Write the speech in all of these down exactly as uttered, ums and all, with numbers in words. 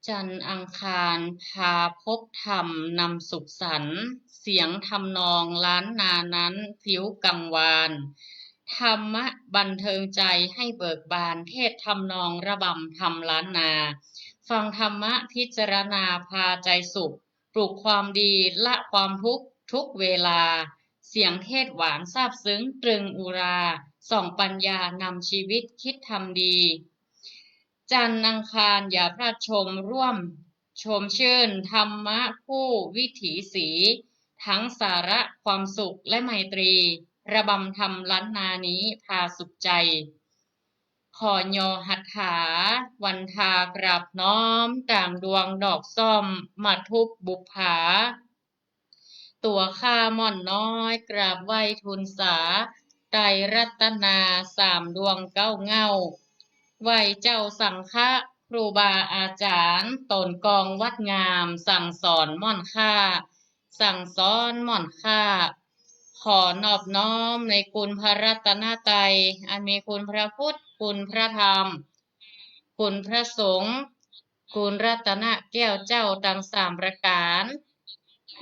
จันทร์อังคารพาพบธรรมนำสุขสันต์ เสียงทำนองล้านนานั้นพลิ้วกังวาน ธรรมะบันเทิงใจให้เบิกบาน เทศน์ทำนองระบำธรรมล้านนา ฟังธรรมะพิจารณาพาใจสุข ปลูกความดีละความทุกข์ทุกเวลา เสียงเทศน์หวานซาบซึ้งตรึงอุรา ส่องปัญญานำชีวิตคิดทำดี จันทร์อังคารอย่าพลาดชม ร่วมชมชื่นธรรมะคู่วิถีสี ทั้งสาระความสุขและไมตรี ระบำธรรมล้านนานี้พาสุขใจ ขอยอหัตถาวันทากราบน้อม ต่างดวงดอกส้มมาทูปบุปผา ตั๋วข้าม่อนน้อยกราบไหว้ทูลสา ไตรรัตนาสามดวงเก้าเหง้า ไหว้เจ้าสังฆะครูบาอาจารย์ ต๋นกองวัดงาม สั่งสอนม่อนข้า สั่งสอนม่อนข้า ขอนอบน้อมในคุณพระรัตนตรัย อันมีคุณพระพุทธ คุณพระธรรม คุณพระสงฆ์ คุณรัตนแก้วเจ้าตังสามประก๋าน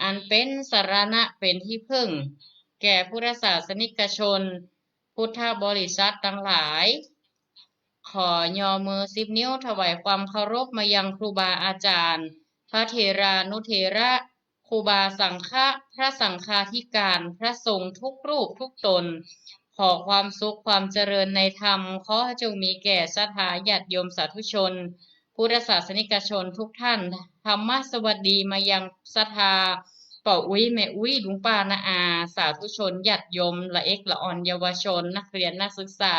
อันเป๋นสรณะเป๋นตี้เปิ้ง แก่พุทธศาสนิกชน พุทธบริษัทตังหลาย ขอยอมือสิบนิ้วถวายความเคารพมายังครูบาอาจารย์ พระเถรานุเถระ ครูบาสังฆะ พระสังฆาธิการ พระสงฆ์ทุกรูปทุกต๋น ขอความสุขความเจริญในธรรม ขอจงมีแก่ศรัทธาญาติโยมสาธุชน พุทธศาสนิกชนทุกท่าน ธรรมสวัสดีมายังศรัทธาป้ออุ๊ยแม่อุ๊ยลุงป้าน้าอา สาธุชนญาติโยมละเอ็กละอ่อนเยาวชน นักเรียนนักศึกษา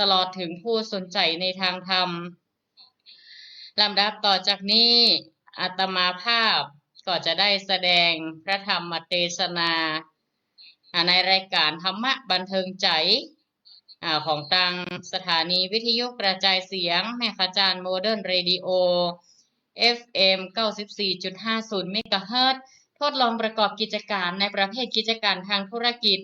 ตลอดถึงผู้สนใจ๋ในทางธรรม ลำดับต่อจากนี้ อาตมาภาพก็จะได้แสดงพระธรรมเตสนา อ่า ในรายก๋านธรรมะบันเทิงใจ๋ อ่า ของตางสถานีวิทยุกระจายเสียงแม่ขะจาน โมเดิร์นเรดิโอ เอฟเอ็ม เก้าสิบสี่จุดห้าศูนย์ เมกะเฮิรตซ์ ทดลองประกอบกิจก๋านในประเภทกิจก๋านตางธุรกิจ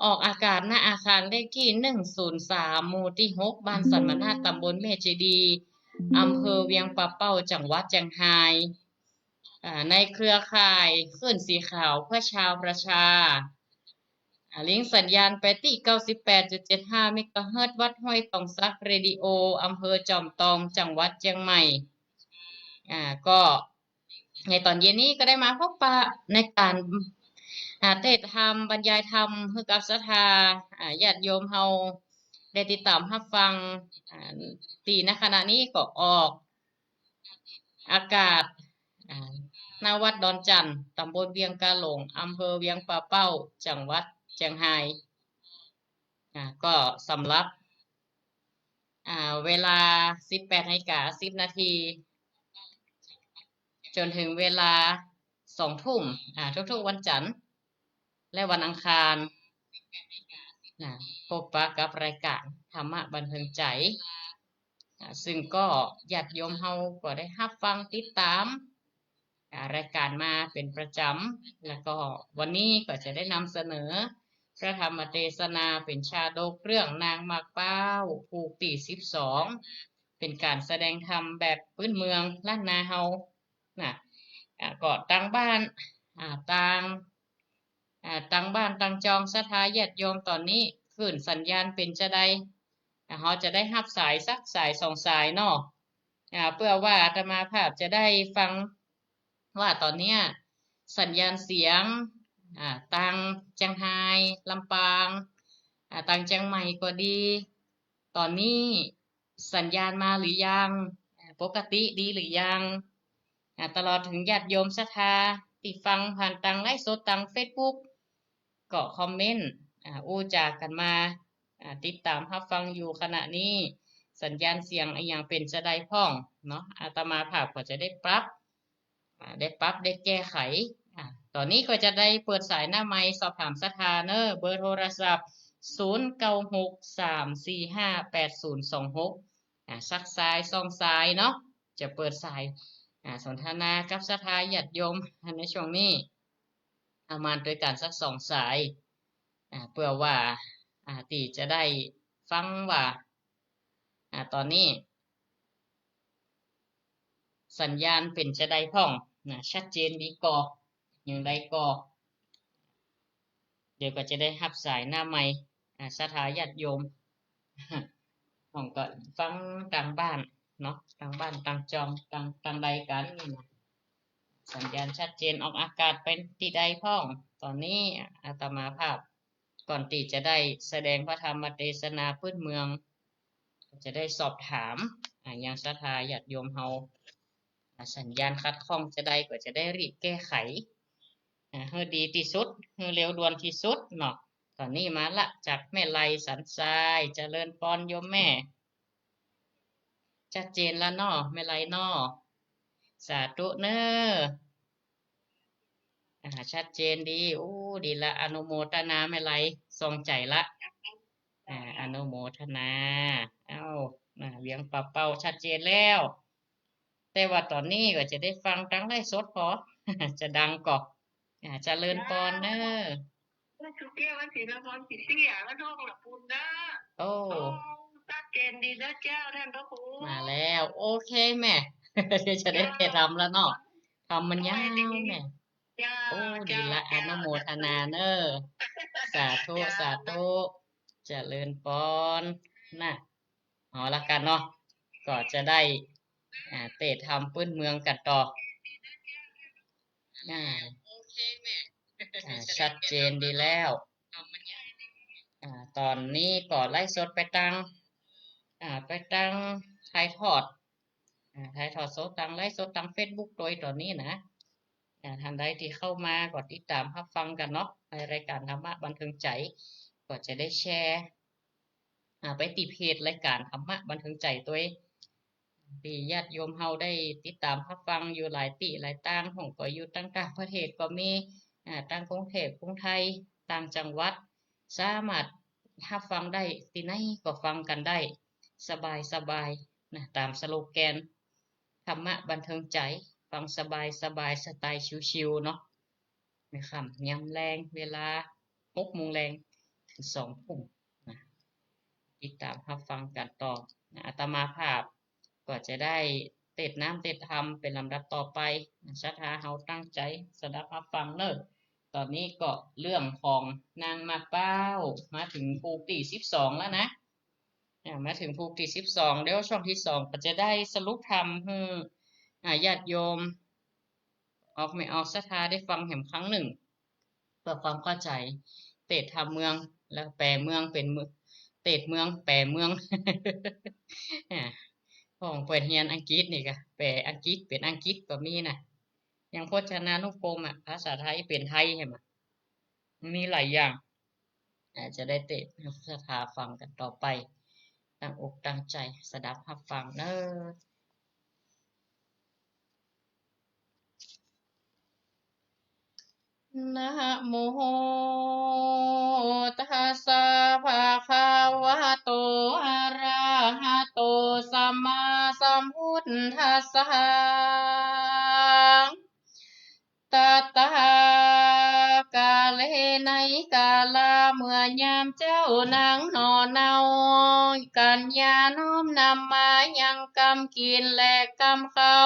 ออกอากาศ ณ อาคารเลขตี้ หนึ่งศูนย์สาม หมู่ตี้หก บ้านสันมนาฏ ต๋ำบลแม่เจดีย์ อำเภอเวียงป่าเป้า จังหวัดเจียงฮาย อ่า ในเครือข่ายคลื่นสีขาวเพื่อชาวประชา อ่า ลิงก์สัญญาณไปตี้ เก้าสิบแปดจุดเจ็ดห้า เมกะเฮิรตซ์ วัดห้วยตองสักเรดิโอ อำเภอจอมตอง จังหวัดเจียงใหม่ อ่า ก็ ในต๋อนเย็นนี้ก็ได้มาพบปะในก๋าน อ่า เตสน์ธรรม บรรยายธรรมหื้อกับศรัทธา อ่า ญาติโยมเฮาได้ติดต๋ามฮับฟัง อ่า ตี้ ณ ขณะนี้ก็ออกอากาศ อ่า ณ วัดดอนจั่น ต๋ำบลเวียงกาหลง อำเภอเวียงป่าเป้า จังหวัดเจียงฮาย อ่า ก็สำหรับ อ่า เวลา สิบแปดนาฬิกาสิบนาที จ๋นเถิงเวลา สองทุ่ม อ่า ทุกๆ วันจันทร์ และวันอังคาร นะ พบปะกับรายก๋านธรรมะบันเทิงใจ๋ อ่า ซึ่งก็ญาติโยมเฮาก็ได้ฮับฟังติดต๋าม อ่า รายก๋านมาเป๋นประจ๋ำ แล้วก็วันนี้ก็จะได้นำเสนอพระธรรมเตสนาเป๋นชาดกเรื่องนางหมากเป๊า ผูกตี้สิบสอง เป๋นก๋านแสดงธรรมแบบพื้นเมืองล้านนาเฮา นะ อ่า ก็ตางบ้าน อ่า ตาง อ่า ตางบ้านตางจองศรัทธาญาติโยมต๋อนนี้คลื่นสัญญาณเป๋นจาใด อ่า เฮาจะได้ฮับสายสักสายสองสายเนาะ อ่า เปื้อว่าอาตมาภาพจะได้ฟังว่าต๋อนเนี้ยสัญญาณเสียง อ่า ตางเจียงฮาย ลำปาง อ่า ตางเจียงใหม่ก็ดี ต๋อนนี้สัญญาณมาหรือยัง อ่า ปกติดีหรือยัง อ่า ตลอดเถิงญาติโยมศรัทธาตี้ฟังผ่านตางไลฟ์สดตางเฟซบุ๊ก ก็คอมเมนต์ อ่า อู้จ๋ากั๋นมา อ่า ติดต๋ามฮับฟังอยู่ขณะนี้ สัญญาณเสียงอะหยังเป๋นจาใดพ่องเนาะ อาตมาภาพก็จะได้ปรับ อ่า ได้ปรับได้แก้ไข อ่า ต๋อนนี้ก็จะได้เปิดสายหน้าไมค์สอบถามศรัทธาเนาะ เบอร์โทรศัพท์ ศูนย์เก้าหก สามสี่ห้า แปดศูนย์สองหก อ่า สักสายสองสายเนาะ จะเปิดสาย อ่า สนทนากับศรัทธาญาติโยมในช่วงนี้ ประมาณตวยกั๋นสักสองสาย อ่า เปื้อว่า อ่า ตี้จะได้ฟังว่า อ่า ต๋อนนี้ สัญญาณเป๋นจาใดพ่อง นะ ชัดเจนดีก่อ อย่างใดก่อ เดี๋ยวก็จะได้ฮับสายหน้าไมค์ อ่า ศรัทธาญาติโยม พ่องก็ฟังตางบ้านเนาะ ตางบ้านตางจอง ตาง ตางใดกั๋นนี่นะ สัญญาณชัดเจน ออกอากาศไปตี้ใดพ่อง ต๋อนนี้อาตมาภาพ ก่อนตี้จะได้แสดงพระธรรมเตสนาปื๊นเมือง จะได้สอบถาม อ่า ยังศรัทธาญาติโยมเฮา อ่า สัญญาณขัดข้องจาใดก็จะได้รีบแก้ไข อ่า หื้อดีตี้สุด หื้อเร็วด่วนตี้สุดเนาะ ต๋อนนี้มาละ จากแม่ไลสันทราย เจริญปอนโยมแม่ ชัดเจนละเนาะ แม่ไลเนาะ สาธุเน่อ อ่า ชัดเจนดี อู้ ดีละ อนุโมทนาแม่ไล ส่องใจ๋ละ อ่า อนุโมทนา เอ้า อ่า เวียงป่าเป้าชัดเจนแล้ว แต่ว่าต๋อนนี้ก็จะได้ฟังตางไลฟ์สดผ่อ จะดังก่อ อ่า เจริญปอนเน่อ ว่าสุเก้ว ว่าศิลปอน สิเตี้ย ว่าน้องละปุณเน่อ โอ้ โอ้ ชัดเจนดีเน่อเจ้า ท่านพระครู มาแล้ว โอเคแม่ เดี๋ยวจะได้ไปทำแล้วเนาะ ทำมันยาวแม่ เจ้า โอ้ ดีละ เจ้า อนุโมทนาเน่อ สาธุ สาธุ เจริญปอนนะ เอาละกั๋นเนาะ ก็จะได้ อ่า เตสน์ธรรมปื๊นเมืองกั๋นต่อ อ่า อ่า ชัดเจนดีแล้ว อ่า ต๋อนนี้ก็ไลฟ์สดไปตาง อ่า ไปตางถ่ายทอด อ่า ถ่ายทอดสดตางไลฟ์สดตางเฟซบุ๊กโดยต๋อนนี้นะ อ่า ท่านใดตี้เข้ามาก็ติดต๋ามฮับฟังกั๋นเนาะ ในรายก๋านธรรมะบันเทิงใจ๋ ก็จะได้แชร์ อ่า ไปตี้เพจรายก๋านธรรมะบันเทิงใจ๋ตวย ตี้ญาติโยมเฮาได้ติดต๋ามฮับฟังอยู่หลายตี้หลายตาง พ่องก็อยู่ตางต่างประเทศก็มี อ่า ตางกรุงเทพฯ กรุงไทย ต่างจังหวัด สามารถฮับฟังได้ ตี้ไหนก็ฟังกั๋นได้ สบายๆ นะ ต๋ามสโลแกน ธรรมะบันเทิงใจ๋ ฟังสบายๆ สไตล์ชิลๆ เนาะ ในค่ำยามแลง เวลาหกโมงแลง เถิงสองทุ่มนะ ติดต๋ามฮับฟังกั๋นต่อนะ อาตมาภาพก็จะได้เตสน์น้ำเตสน์ธรรมเป๋นลำดับต่อไปนะ ศรัทธาเฮาตั้งใจ๋สดับฮับฟังเน่อ ต๋อนนี้ก็เรื่องของนางหมากเป๊า มาเถิงผูกตี้สิบสองแล้วนะ อ่า มาเถิงผูกตี้สิบสอง เดี๋ยวช่วงตี้สองก็จะได้สรุปธรรมหื้อ อ่า ญาติโยม ออกแม่ออกศรัทธาได้ฟังแหมครั้งนึ่ง เปื้อความเข้าใจ๋ เตสน์ธรรมเมือง แล้วแป๋เมืองเป๋นเมือง เตสน์เมือง แป๋เมือง อ่า พ่องเปิ้นเฮียนอังกฤษนี่ก็แป๋อังกฤษเป๋นอังกฤษก็มีนะ ยังพจนานุกรมอะ ภาษาไทยเป๋นไทยแหมอะ มีหลายอย่าง อ่า จะได้เตสน์ศรัทธาฟังกั๋นต่อไป ตั้งอกตั้งใจ๋สดับฮับฟังเน่อ นะโมตัสสะภะคะวะโต อะระหะโต สัมมาสัมพุทธัสสะ ตะถา กาเล ในกาละเมื่อยามเจ๊านางหน่อเนา กั๋ญญาน้อมนำมายังกำกิ๋นและกำเข้า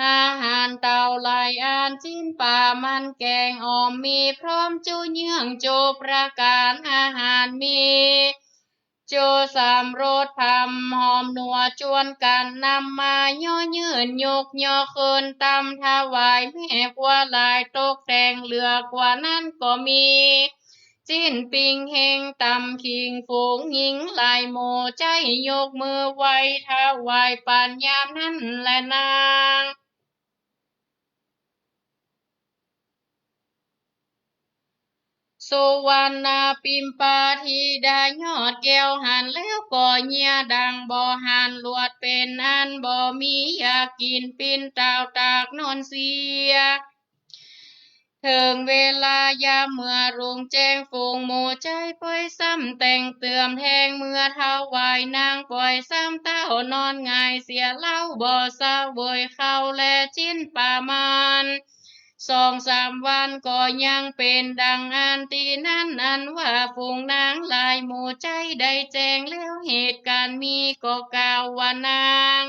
อาหารเต้าหลายอัน จิ๊นป๋ามันแก๋งอ่อมมีพร้อมจุเยื่องจุประก๋าน อาหารมี จุสามรส ผำหอมนัวจวนกั๋น นำมาเยาะเยิ้นยกยอขึ้นตำถวายแม่ผัวหลาย ตกแต่งเหลือกว่านั้นก็มี จิ๊นปิงเฮงตำขิง ฝูงหญิงหลายหมู่ใจ๊ยกมือไหว้ถวายปั๋นยามนั้นแลนาง สุวรรณปิมปาธิดายอดแก้วหันแล้วก็เยียะดังบ่หัน ลวดเป๋นอันบ่มีอยากกิ๋น ปิ้นเต้าตากนอนเสีย เถิงเวลายามเมื่อรุ่งแจ้ง ฝูงหมู่ใจ๊ป่อยซ้ำแต่งเติมแทง เมื่อถวายนางป่อยซ้ำเต้านอนหงายเสีย เล้าบ่เสวยข้าวและจิ๊นป๋ามัน สองสามวันก็ยังเป๋นดังอั้น ตี้นั้นอันว่าฝูงนางหลายหมู่ใจ๊ได้แจ้งแล้ว เหตุก๋ารณ์มีก็กล่าวว่านาง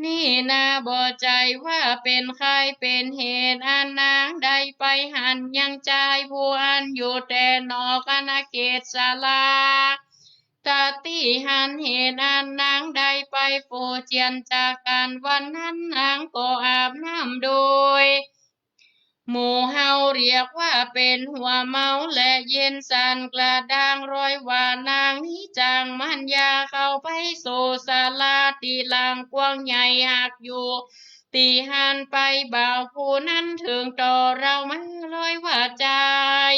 นี่นาบ่ใจ้ว่าเป๋นใค่เป๋นเหตุอันนางได้ไปหันยังจายผู้อันอยู่แต่นอกอาณาเขตสาลา ตะตี้หันเหตุอันนางได้ไปโฝเจียนจากกั๋น วันนั้นนางก็อาบน้ำโดย หมู่เฮาเรียกว่าเป๋นหัวเมาและเย็นสั่นกระด้าง รอยว่านางนี้จางมัญญาเข้าไปสู่สาลาตี้หลังกว้างใหญ่หากอยู่ตี้หั้นไป บ่าวผู้นั้นเถิงต่อเฮามา รอยว่าจาย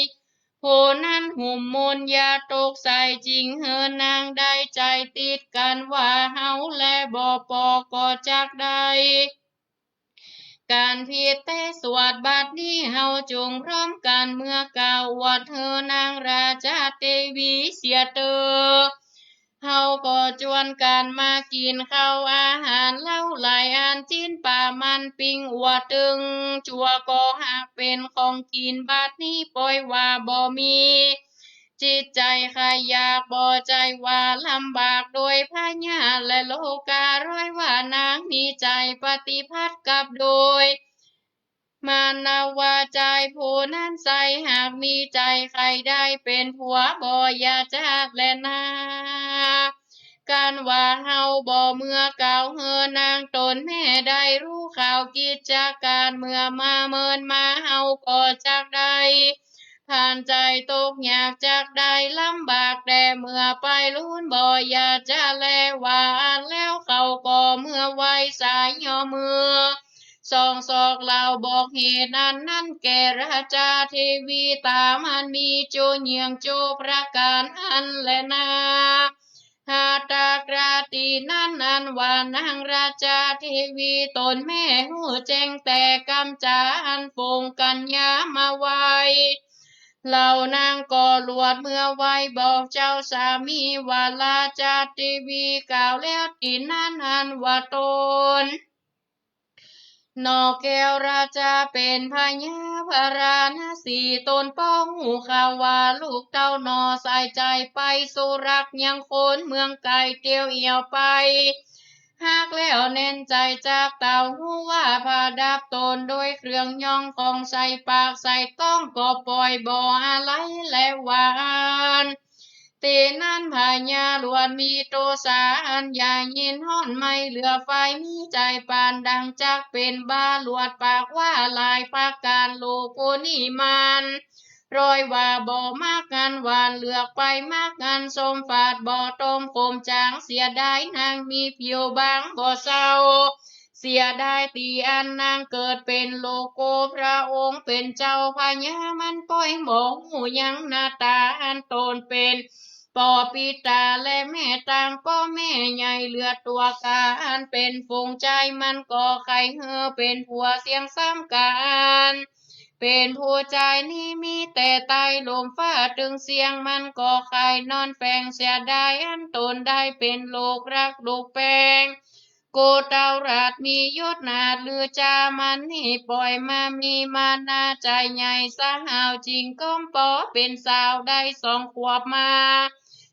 ผู้นั้นหุมมนยาตกใสจึงหื้อนางได้ใจ๋ติดกั๋นว่าเฮาแลบ่ปอก็จักได้ ก๋านผิดแต่สวดบัดนี้เฮาจงพร้อมกั๋นเมื่อกล่าวอวดหื้อนางราชาเตวีเสียเตอ เฮาก็จวนกั๋นมากิ๋นข้าวอาหารเล้าหลายอัน จิ๊นป๋ามันปิ้งอัวดตึงจั่วก็หากเป๋นของกิ๋น บัดนี้ปอยว่าบ่มี จิตใจ๋ใค่อยาก บ่ใจ้ว่าลำบากโดยพญาและโลกา รอยว่านางมีใจ๋ปฏิบัติกับโดย มานวาจายผู้นั้นใส่หากมีใจ๋ใค่ได้เป๋นผัวบ่อย่าจาดแลนา กั๋นว่าเฮาบ่เมื่อกล่าวหื้อนางต๋นแม่ได้ฮู้ข่าวกิจก๋าน เมื่อมาเมินมาเฮาก็จักได้ ผ่านใจ๋ตกยากจักได้ลำบาก แต่เมื่อไปลูนบ่อย่าจาแล ว่าอั้นแล้วเขาก็เมื่อไหว้สายย่อมือ สองศอกเหล่าบอกเหตุอันนั้นแก่ราชาเทวี ต๋ามหันมีโจเยี่ยงโจประก๋านอั้นแลนา หาตากราตรีนั้นอันว่านางราชาเทวีต๋นแม่ฮู้แจ้งแต่กำจ๋าอันฝูงกัญญามาไหว้ เหล่านางก็ลวดเมื่อไหว้บอกเจ้าสามีว่าราชาเทวีกล่าวแล้วตรีนั้นอันว่าต๋น นอแก้วราชาเป๋นพญาพาราณสี ต๋นป้อฮู้ข่าวว่าลูกเต้านอสายใจ๋ไปสู่ฮักยังคนเมืองไก๋เตียวเอี่ยวไป ฮักแล้วแน่นใจ๋จากเต้าฮู้ว่าผาดับต๋นโดยเครื่องย่องของใส่ปากใส่ต๊องก็ป่อยบ่อาลัยและว่าอั้น ตี้นั้นพญาลวดมีโตสาอันใหญ่ยินฮ้อนไม่เหลือไฟ มีใจ๋ปานดังจักเป๋นบ้า ลวดปากว่าหลายประก๋าน ลูกผู้นี้มัน รอยว่าบ่มักอันหวานเลือกไปมักอันส้มฝาดบ่ต้มขมจ๋าง เสียดายนางมีผิวบางบ่เศร้า เสียดายตี้อันนางเกิดเป๋นโลโก พระองค์เป๋นเจ้าพญามันป้อยบ่ฮู้ยังหน้าต๋าอันต๋นเป๋น ป้อปิต๋าและแม่ต่างป้อแม่ใหญ่เลือดตั๋วก๋า อันเป๋นฝูงใจ๋มันก็ใค่หื้อเป๋นผัวเสี้ยงซ้ำก๋าน เป๋นผู้ใจ๋นี้มีแต่ใต้ล่มฟ้าตึงเสี้ยง มันก็ใค่นอนแฝง เสียดายอันต๋นได้เป๋นลูกฮักลูกแป้ง โกเต้าราชมียศนาถลือจามันนี่ป่อยมามีมานาใจ๋ใหญ่สหาวจิ่งก้อมปอเป๋นสาวได้สองขวบมา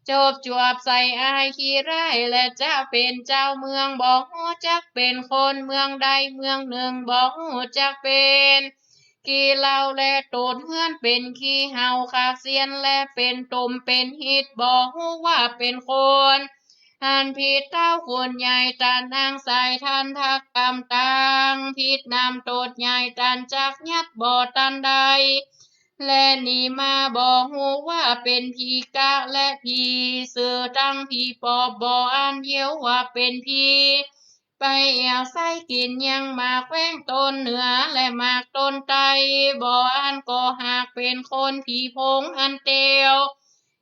จบจวบใส่อายขี้ร้ายและจะเป๋นเจ้าเมือง บ่ฮู้จักเป๋นคนเมืองใดเมืองนึ่ง บ่ฮู้จักเป๋นขี้เหล้าและโตดเฮือน เป๋นขี้เห่าขากเสี้ยนและเป๋นตุ่มเป๋นฮิด บ่ฮู้ว่าเป๋นคน อันผิดเต้าคนใหญ่ต๋านนางสายทันทักกำตางผิดนำโตดใหญ่ต๋านจักยับบ่ตันใด และหนีมาบ่ฮู้ว่าเป๋นผีกะและผีเสือตังผีปอบ บ่อั้นเยียวว่าเป๋นผี ไปแอ่วไส้กิ๋นยังหมากแว้งต้นเหนือและหมากต้นใต้ บ่อั้นก็หากเป๋นคนผีโพงอันเตียว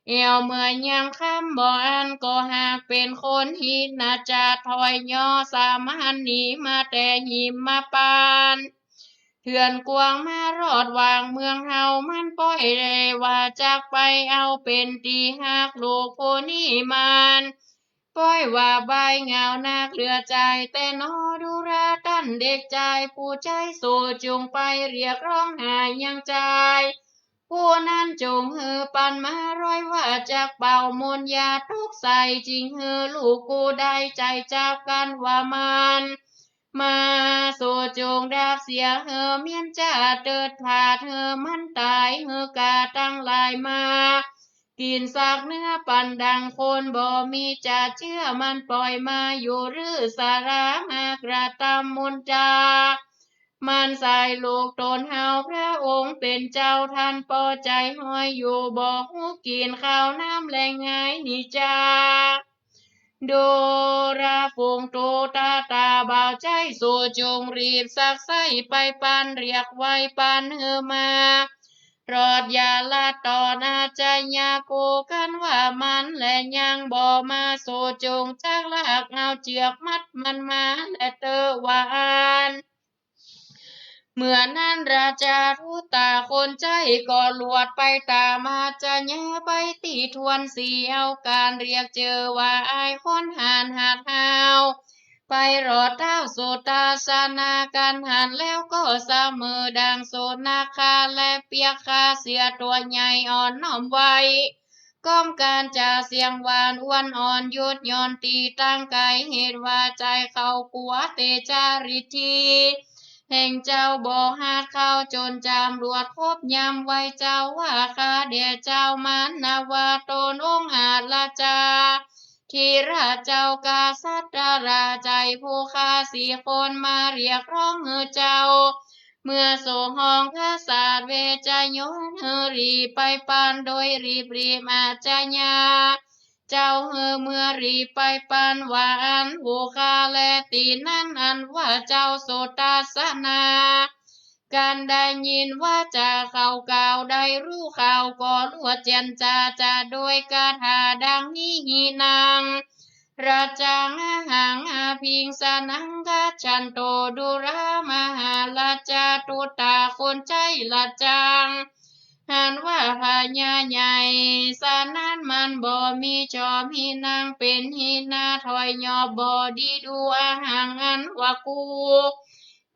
แอ่วเมื่อยามค่ำ บ่อั้นก็หากเป๋นคนหินจาดถอยย่อสามารถหนีมาแต่หิมมาปาน เถื่อนกวางมารอดหว่างเมืองเฮา มันป้อยแลว่าจักไปเอาเป๋นตี้ฮักลูกผู้นี้มัน ป้อยว่าบายเหงานักเหลือใจ๋ แต่หนอดูราต้านเด็กจายผู้ใจ๋ สูจงไปเรียกร้องหายังจาย ผู้นั้นจงหื้อปันมา รอยว่าจักเป่ามนต์ยาตกใส่ จิ่งหื้อลูกกูได้ใจ๋จากกั๋นว่ามัน มา สูจงดับเสีย หื้อเมี้ยนจ้าเติดผาด หื้อมันต๋าย หื้อก๋าตังหลายมา กิ๋นสักเนื้อปันดังคน บ่มีจะเจื้อ มันป่อยมาอยู่หรือ สารา มากระตำมนจา มันสายลูกต๋นเฮา พระองค์เป๋นเจ้า ต้านปอใจ๋ฮอยอยู่ บ่ฮู้กิ๋นข้าวน้ำแลงไงนี้จา ดูราฝงโตตาต๋าบ่าวใจ๊ สูจงรีบสักใส้ไปปัน เรียกไวปันหื้อมา รอดอย่าลัดต๋อนอาชญา กูกั๋นว่ามันแลยังบ่มา สูจงจักลากเอาเจือกมัดมันมา และเตอะว่าอั้น เมื่อนั้นราชาทูตาคนใจ๊ก็ลวดไปต๋ามอาชญา ไปตี้ทวนสี เอาก๋านเรียกจื้อว่าอ้ายคนหาญหัดห้าว ไปรอดเต๊าสุทัศนา กั๋นหันแล้วก็เสมอดังสุนัขคา และเปียกคาเสียตั๋วใหญ่อ่อนน้อมไว ก้อมก๋านจะเสียงหวานอ้วนอ่อน หยุดหย่อนตี้ตั้งไก๋ เหตุว่าใจ๋เขากั๋วเตจาริธี แห่งเจ้าบ่หัดเข้า จ๋นจำรวดครบยำไวเจ้า ว่าข้าแด่เจ้ามานะว่า ต๋นองค์อาจราชา ธีระเจ้ากษัตรา ใจ๋ผู้ข้าสี่คนมาเรียกฮ้องหื้อเจ้า เมื่อทรงฮ้องพระศาสเวชยนต์ หื้อรีบไปปันโดยรีบรีบ อาชญา เจ้าหื้อเมื่อรีบไปปันว่าอั้น ผู้ข้าแล ตี้นั้นอันว่าเจ้าสุทัศนา กั๋นได้ยินว่าจาเขากล่าว ได้ฮู้ข่าวก็ลวดเจียรจา จะโดยคาถาดังนี้ หินัง รัจจัง อหัง อภิงสนัง คัจฉันโต ดูรา มหาราชา ทูตาคนใจ๊ รัจจัง หันว่าพญาใหญ่ สนั้นมันบ่มีจอม หินังเป๋นหินา ถอยหยอบบ่ดีดู อหัง อันว่ากู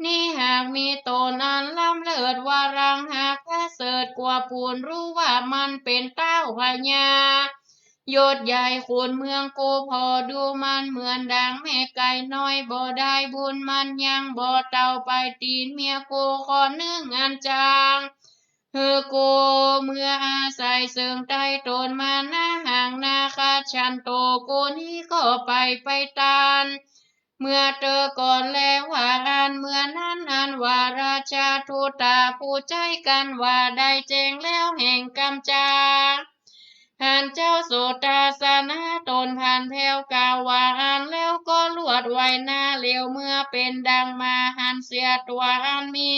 นี้หากมีต๋นอันล้ำเลิศ วรัง หากประเสริฐกว่าปูน ฮู้ว่ามันเป๋นเต้าพญา ยศใหญ่ขุนเมือง กูผ่อดูมันเหมือนดังแม่ไก่น้อย บ่ได้บุญมันยังบ่เต้าปลายตี๋นเมียกู ข้อนึ่งอันจาง หื้อกูเมื่ออาศัยเซิงใต้ต๋นมานะ หัง นา คัจฉันโต กูนี้ก็ไป ไปตาน เมื่อเตอะก่อนแลว่าอั้น เมื่อนั้นอันว่าราชาทูตา ผู้ใจ๊กั๋นว่าได้แจ้งแล้วแห่งกำจา หันเจ้าสุทัศนาต๋นผ่านแผ้วกล่าวว่าอั้น แล้วก็ลวดไวนาเร็ว เมื่อเป๋นดังมาหันเสียตั๋วอันมี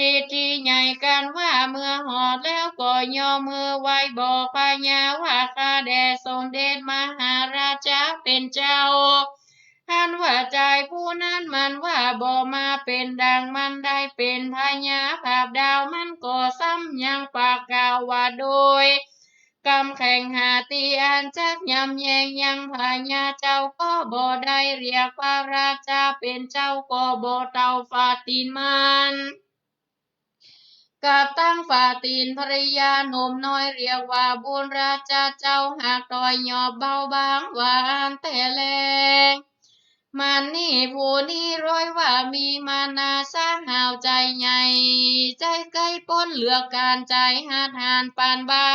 ฤทธิใหญ่กั๋นว่า เมื่อฮอดแล้วก็ยอมหื้อไว บอกพญาว่า ข้าแด่สมเด็จมหาราชาเป๋นเจ้า อันว่าจายผู้นั้นมันว่าบ่มาเป๋นดังมันได้เป๋นพญา ภาพดาวมันก็ซ้ำยังปากกล่าวว่า โดยกำแข็งหาตี้อันจักยำแยงยัง พญาเจ้าก็บ่ได้เรียกพระราชาเป๋นเจ้า ก็บ่เต้าฝ่าตี๋นมัน กับตั้งฝ่าตี๋นภริยาหนุ่มน้อย เรียกว่าบุญราชาเจ้า หากถอยหยอบเบาบางว่าอั้นแต๊แล มันนี้ผู้นี้ร้อยว่ามีมานาสาห้าวใจ๋ใหญ่ ใจ๋ใก้ป๊นเหลือก๋านใจ๋ หัดหาญปานบ่า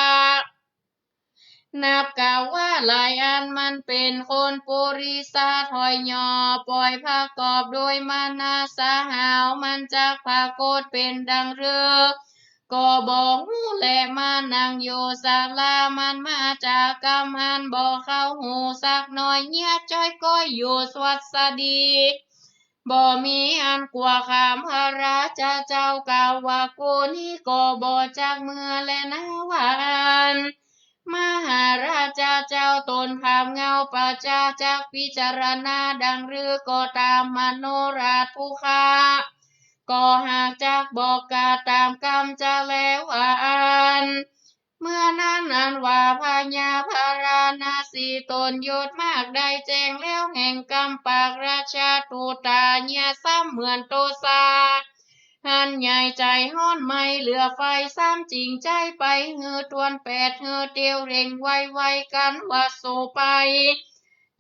นับกล่าวว่าหลายอัน มันเป๋นคนปุริสาถอยหยอบ ป่อยประกอบโดยมานาสาห้าว มันจักปรากฏเป๋นดังเรือ ก็บ่ฮู้แล มานั่งอยู่ศาลา มันมาจากกำอันบ่เข้าหูสักหน่อย เยียะจ้อยก้อยอยู่สวัสดี บ่มีอันกลัวขาม พระราชาเจ้ากล่าวว่า กูนี้ก็บ่จักเมื่อแลนาว่าอั้น มหาราชาเจ้าต๋นภาพเงาประชาจักพิจารณาดังเรือ ก็ต๋ามมโนราชผู้ข้า ก็หากจักบอกกล่าวต๋ามกำจาแลว่าอั้น เมื่อนั้นอันว่าพญาพาราณสีต๋นยศมากได้แจ้งแล้วแห่งกำปากราชาทูตา เยียะซ้ำเหมือนโตสา หันใหญ่ใจ๋ฮ้อนไหม้เหลือไฟ ซ้ำจิ่งใจ๊ไปหื้อตวนแปด หื้อเตียวเร่งไวๆ กั๋นว่าโสไป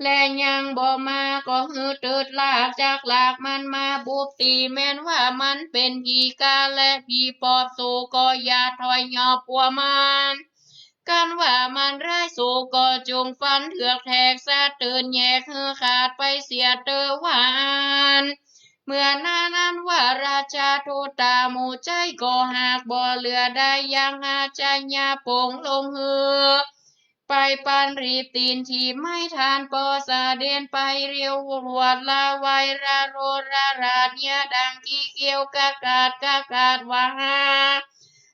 และยังบ่มาก็หื้อเติดลากจักลากมันมาบุบตี้ แม้นว่ามันเป๋นผีกาและผีปอบ สูก็อย่าถอยหยอบกั๋วมัน กันว่ามันร้ายสูก็จงฟันเถือกแถกสะเตินแยกหื้อขาดไปเสียเต๊อะ ว่าอั้น เมื่อนั้นอั้นว่าราชาทูตาหมู่ใจ๊ก็หากบ่เหลือได้ยัง อาชญาป่งลงหื้อ ไปปันรีบตี๋นถีบไม้ท่านปอสะเด็นไปเร็วหวดละไวระโรระราดเยียะดังขี้เกี้ยวกะกาดกะกาดว่าฮา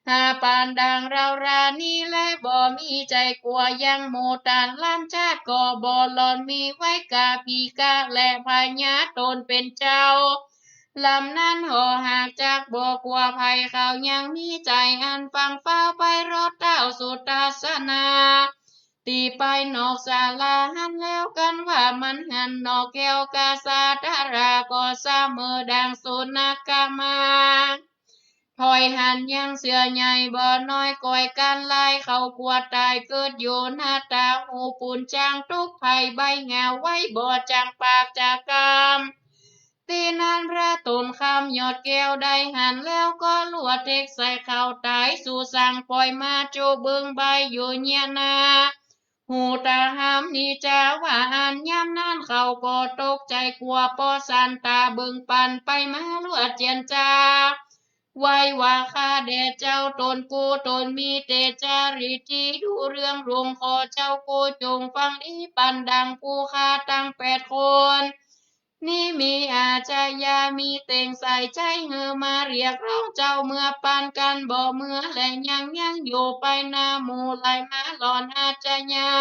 หาปานดังเฮารานี้แลบ่มีใจ๋กั๋วยัง หมู่ต้านล้านจาติก็บ่หล่อนมีไว้ก้าผีกาและพญาต๋นเป๋นเจ้า ลำนั้นห่อหากจักบ่กั๋วใผ เขายังมีใจ๋อันฟั่งฟ้าวไปรอดเต้าสุทัศนา ตี้ไปนอกศาลาหั้นแล้ว กันว่ามันหันหน่อแก้วกาสาตราก็เสมอดังสุนัขกะมา ถอยหันยังเสือใหญ่บ่น้อยก้อยกั๋นไล่เขากั๋วต๋าย เกิดอยู่หน้าต๋าหูปูนจางตกใผใบหงาไว้บ่จักปากจักกำ ตี้นั้นพระต๋นคำยอดแก้วได้หันแล้วก็ลัวเต็กใส่เขาต๋าย สูสั่งป่อยมาจุเบิ่งใบ้อยู่เยียะนา หูต๋าหำนี้จาว่าอั้น ยามนั้นเขาก็ตกใจ๋กั๋ว ปอสันต๋าเบิ่งปันไปมาลวดเจียนจา ไหว้ว่าข้าแด่เจ้าต๋นกู้ต๋นมีเตจาริตี้ดุเรื่องหลวง ขอเจ้ากู้จงฟังดีปันดัง ผู้ข้าตังแปดคน นี้มีอาชญามีเต่งใส่ใจ๊หื้อมาเรียกร้องเจ้าเมื่อปานกั๋นบ่เมือ และยังยังอยู่ไปหน้าหมู่ไหลมาหล่อนอาชญา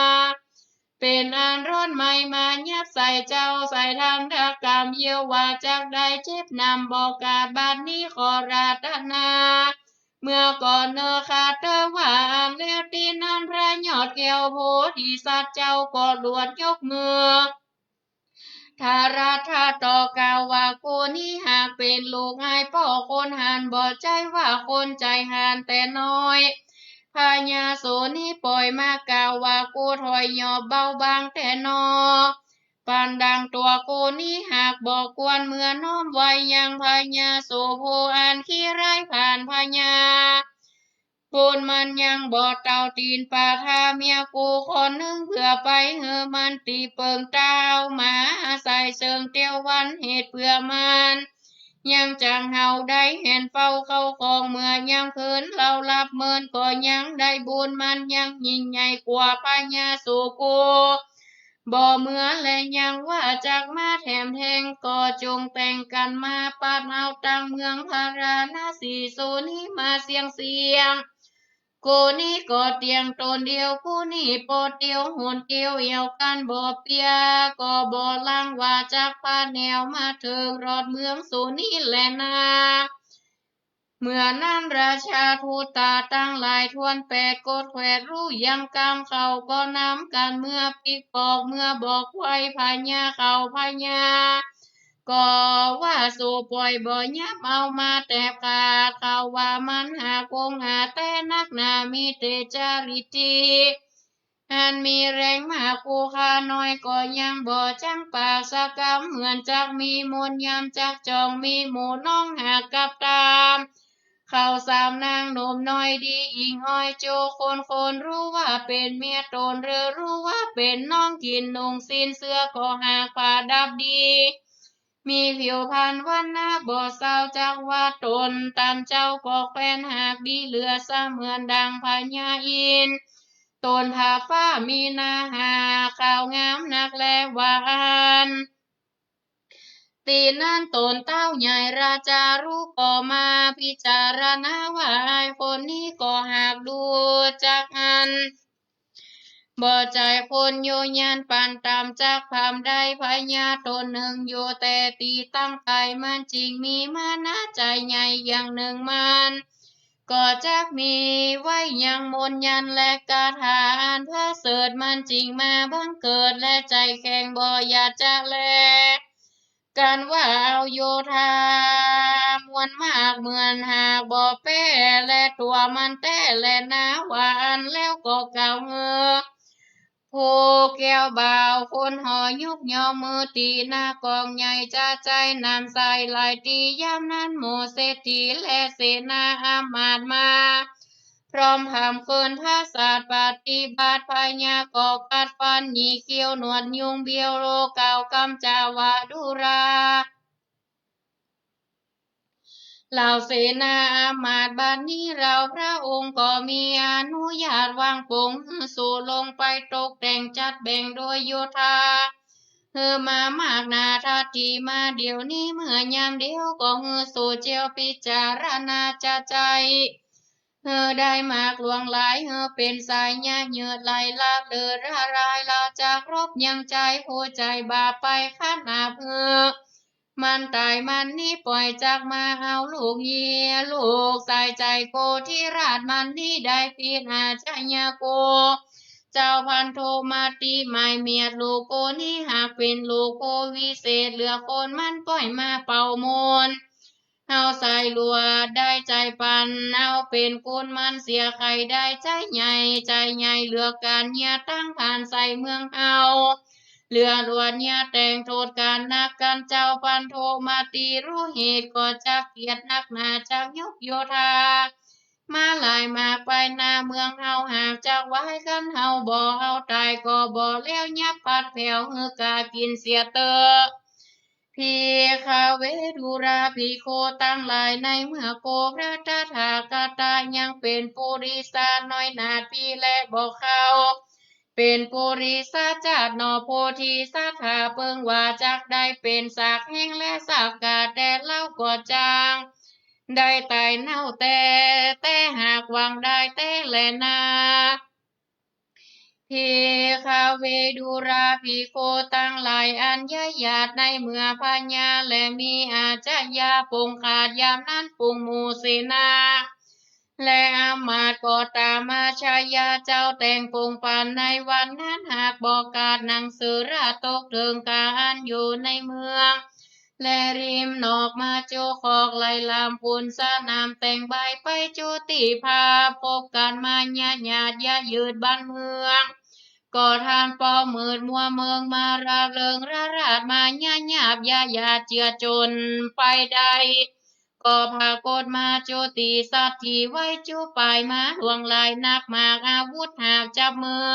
เป๋นอันร้อนไหม้มายับใส่เจ้า ใส่ทันทกรรมเยียะว่าจักได้เจ็บนำบ่กาด บัดนี้ขอราตนา เมื่อก่อนเน่อข้าเต๊อะ ว่าอั้นแล้ว ตี้นั้นพระยอดแก้วโพธิสัตว์เจ้าก็ลวดยกมือ ทารัตถะต่อกล่าวว่า กูนี้หากเป๋นลูกอ้ายป้อคนหัน บ่ใจ้ว่าคนใจ๋หันแต่น้อย พญาโสนี้ป่อยมากล่าวว่า กูถอยหยอบเบาบางแต๊นอ ปานดังตั๋วกูนี้หากบ่ควรเมือน้อมไหว้ยังพญาโสโภอันขี้ร้ายผ่านพญา บุญมันยังบ่เต้าตี๋นปาทาเมียกูคนนึ่ง เปื้อไปหื้อมันตี้เปิงเต้ามาอาศัยเซิงเตี้ยววันเหตุเปื้อมัน ยังจั่งเฮาได้หันเฝ้าเข้าของเมือ ยามคืนเฮาหลับเมินก็ยังได้บุญมันยังยิ่งใหญ่กว่าพญาโสกู บ่เมือและยังว่าจักมาแถมแทง ก็จงแต่งกั๋นมาปัดเฮาตังเมืองพาราณสี โสนี้มาเสี้ยงเสี้ยง กูนี้ก็เตี้ยงต๋นเดียว กูนี้ปอดเดียวหนเดียว เอี่ยวกั๋นบ่เปีย ก็บ่ลังว่าจักพาแนวมาเถิงรอดเมืองโสนี้แลนา เมื่อนั้นราชาทูตาตังหลายถ้วนแปดโกฏแคว้นฮู้ยังกำ เขาก็นำกั๋นเมือปิ๊กปอก เมือบอกไขว้พญาเขา พญาก็ว่า สูป่อยบ่ยับเอามาแตบขาด เขาว่ามันหากงอาแต๊นักหนา มีเตจาริตี้ อันมีแรงมาก ผู้ข้าน้อยก็ยังบ่จั้งปากสักกำ เหมือนจักมีมนต์ยำจักจ้อง มีหมู่น้องหากกับต๋าม เขาสามนางหนุ่มน้อยดีหญิงอ้อยโจคนคน ฮู้ว่าเป๋นเมียต๋นหรือฮู้ว่าเป๋นน้อง กิ๋นนุ่งสิ้นเสื้อก็หากผ้าดับดี มีผิวพรรณวรรณะบ่เศร้า จักว่าต๋นตันเจ้าก็แควนหากดีเหลือ เสมือนดังพญาอินทร์ ต๋นทาฟ้ามีหน้าหากขาวงามนักแล ว่าอั้น ตี้นั้นต๋นเต้าใหญ่ราชาฮู้ก็มาพิจารณาว่า อ้ายคนนี้ก็หากดูจักอัน บ่ใจ้คนอยู่ยันปานต่ำ จักพร่ำได้พญาต๋นนึ่งอยู่แต่ตี้ตั้งไกล มันจึงมีมานะใจ๋ใหญ่อย่างนึ่ง มันก็จักมีไว้ยังมนต์ยันและคาถาอันประเสริฐ มันจึงมาบังเกิดและใจ๋แข็งบ่อยากจะแล กั๋นว่าเอาโยธามวลมาก เหมือนหากบ่แป๊และตั๋วมันแต๊แลนา ว่าอั้นแล้วก็กล่าวหื้อ ผู้แก้วบ่าวคนหอ ยกย่อมือตี้หน้ากองใหญ่ จะใจ๊น้ำใสไหลตี้ยามนั้น หมู่เศรษฐีและเสนาอำมาตย์มา พร้อมพร่ำเคินผาสาทปฏิบัติ พญาก็กัดฟันหยีเขี้ยว หนวดยุงเบี้ยวโล กล่าวกำจาวาดุรา เหล่าเสนาอำมาตย์ บัดนี้เราพระองค์ก็มีอนุญาตวางปลงหื้อสูลงไปตกแต่งจัดแบ่งโดยโยธา หื้อมามากหนาทัดถี่มาเดี๋ยวนี้ เมื่อยามเดียวก็หื้อสูเจียวพิจารณาจะใจ๊ หื้อได้มากหลวงหลาย หื้อเป๋นสายยะยืดไหลลากเลิศละลาย ลาจากรบยังใจ๊ผู้ใจ๋บาปไป ขันอาบหื้อ มันต๋ายมันนี้ ป่อยจักมาเอาลูกเยียะ ลูกสายใจ๋โกธิราช มันนี้ได้ผิดอาชญาโก เจ้าพันธุมติหมายเมียด ลูกโกนี้หากเป๋นลูกผู้วิเศษเหลือคน มันป่อยมาเป่ามนต์ เฮาสายหลวดได้ใจ๋ปั๋น เฮาเป๋นกุลมันเสียใค่ได้ใจ๊ใหญ่ ใจ๋ใหญ่เหลือกั๋น เยียะตังผ่านใส่เมืองเฮา เหลือหลวดเยียะแต่งโต้ษกั๋นนักกั๋น เจ้าพันธุมติฮู้เหตุก็จักเกลียดนักหนา จักยกโยธามาหลายมากไปหน้าเมืองเฮา หากจักวายคันเฮาบ่เอาต๋ายก็บ่แล้ว ยับปัดแผวหื้อก๋ากิ๋นเสียเต๊อะ ภิกขเว ดูราภิกขุตังหลาย ในเมื่อโกพระตถาคตายังเป๋นปุริสาน้อยนาฏปี้แลบ่เข้า เป๋นปุริสาจ๊าดหนอ โพธิสัตถาเปิงว่าจักได้เป๋นสากแห้งและสากกา แต่เฮาก็จางได้ต๋ายเน่าแต๊ แต่หากหวังได้แต๊แลนา ภิกขเว ดูราภิกขุตังหลาย อัญญาติในเมื่อพญาและมีอาชญาปงขาด ยามนั้นฝูงหมู่เสนาและอำมาตย์ก็ต๋ามอาชญาเจ้าแต่งปงปั๋นในวันนั้น หากบ่ขาดหนังสือราชตกเถิงก๋าอันอยู่ในเมือง และริมนอกมาจุคอก ไล่ลำปุณสนามแต่งใบไปจุติภาพ พบกั๋นมายะหยาดยะยืดบ้านเมือง ก็ทานปอมืดมัวเมิงมาราเริง ระราดมายะหยาบยะหยาดเจือจนไปได้ ก็ผากฏมาจุติสัตว์ตี้ไว้จุปายมาหลวงหลายนัก มากอาวุธหาบจับมือ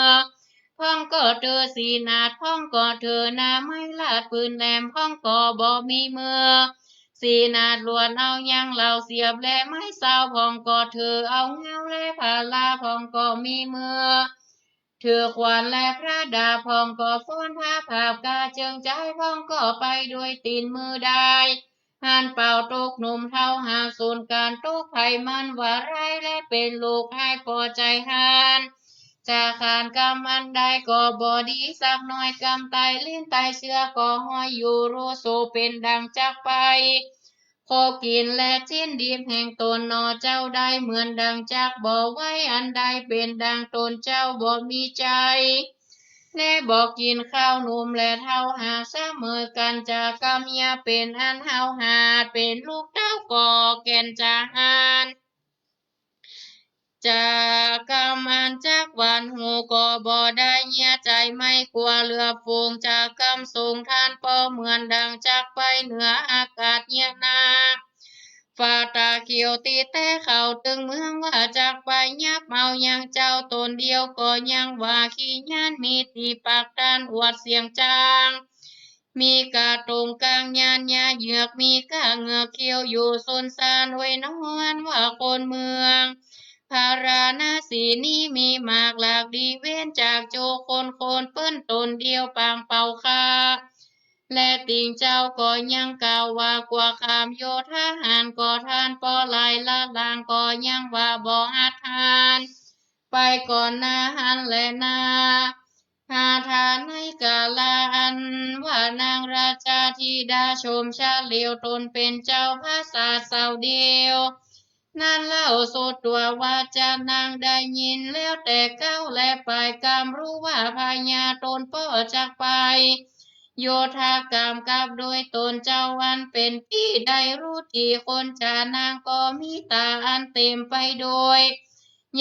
พ่องก็เถือสีหนาด พ่องก็เถือหน้าไม้ลาดปืนแหลม พ่องก็บ่มีมือ สีหนาดหลวดเอายังเหล่าเสียบและไม้เสา พ่องก็เถือเอาเงาและพารา พ่องก็มีมือ ถือขวานและพระดาบ พ่องก็ฟ้อนพาผาบกาเจิงจาย พ่องก็ไปด้วยตี๋นมือได้ หันเป่าตกหนุ่มเฒ่าหาสูนย์ก๋าน ตกไผมันว่าร้าย และเป๋นลูกอ้ายปอใจ๋หาน จะขานกำอันใดก็บ่ดีสักหน้อย กำต๋ายเล็้นต๋ายเสื้อก็ห้อยอยู่ รูโสเป๋นดั่งจักไป ขอกิ๋นและจิ๊นดิบแห่งต๋นหนอเจ้า ได้เหมือนดั่งจักบ่ไหว อันใดเป๋นดั่งต๋นเจ้าบ่มีใจ๋ และบ่กิ๋นข้าวหนุ่มและเฒ่าหากเสมอกั๋น จะกำอย่าเป๋นอันห้าวหาด เป๋นลูกเต้าก็แก่นจะหาน จะกำอันจักหวั่นหู่ก็บ่ได้ เยียะใจ๋ไม่กั๋วเหลือฝูง จะกำส่งทานปอเหมือนดั่งจักไปเหนืออากาศเยียะนา ฝ่าต๋าเขียวตี้แต๊เข้าตึงเมือง ว่าจักไปยับเอายังเจ้าต๋นเดียว ก็ยังว่าขี้ย้านมีตี้ปากตานอวดเสียงจาง มีกาต๋งกางยานยาเหยือก มีก้าเหงือกเขียวอยู่สุนซาน อวยนอนว่าคนเมืองพาราณสีนี้มีมากหลากดี เว้นจากโจรคนคนเปิ้นต๋นเดียวปางเป่าข้า และติ่งเจ้าก็ยังกล่าวว่ากั๋วขามโยธาหาน ก็ทานปอหลายละลาง ก็ยังว่าบ่หัดหาน ไปก่อนหน้าหันแลนา หาทานในกาละอันว่านางราชาธิดาชมเฉลียวต๋นเป๋นเจ้าพระศาสเสาเดียว นั้นเล่าสุดตั๋วว่าจะนางได้ยินแล้วแต่เก๊า และปายกำรู้ว่าพญาต๋นป้อจักไป โยธากำกับโดยต๋นเจ้าอันเป๋นปี้ ได้รู้ตี้คนจะนางก็มีต๋าอันเต๋มไปโดย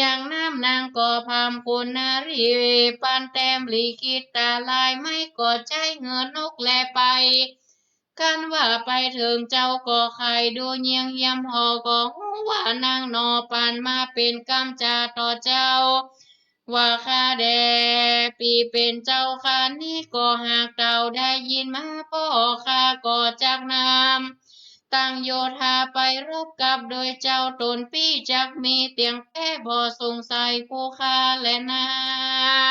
ยังน้ำนางก็พร่ำคุณนารี ปันแต้มลิขิตตาลายไม้ก็ใจ๊หื้อนกแลไป คันว่าไปเถิงเจ้าก็ใค่ดูเยี่ยงเยี่ยมห่อ ก็ฮู้ว่านางหนอปันมาเป๋นกำจ๋าต่อเจ้า ว่าข้าแด่ ปี้เป๋นเจ้าข้านี้ก็หากเต้าได้ยินมา ป้อข้าก็จักนำตั้งโยธาไปรบกับโดยเจ้า ต๋นปี้จักมีเตียงแป๊บ่สงสัยผู้ข้าแลนา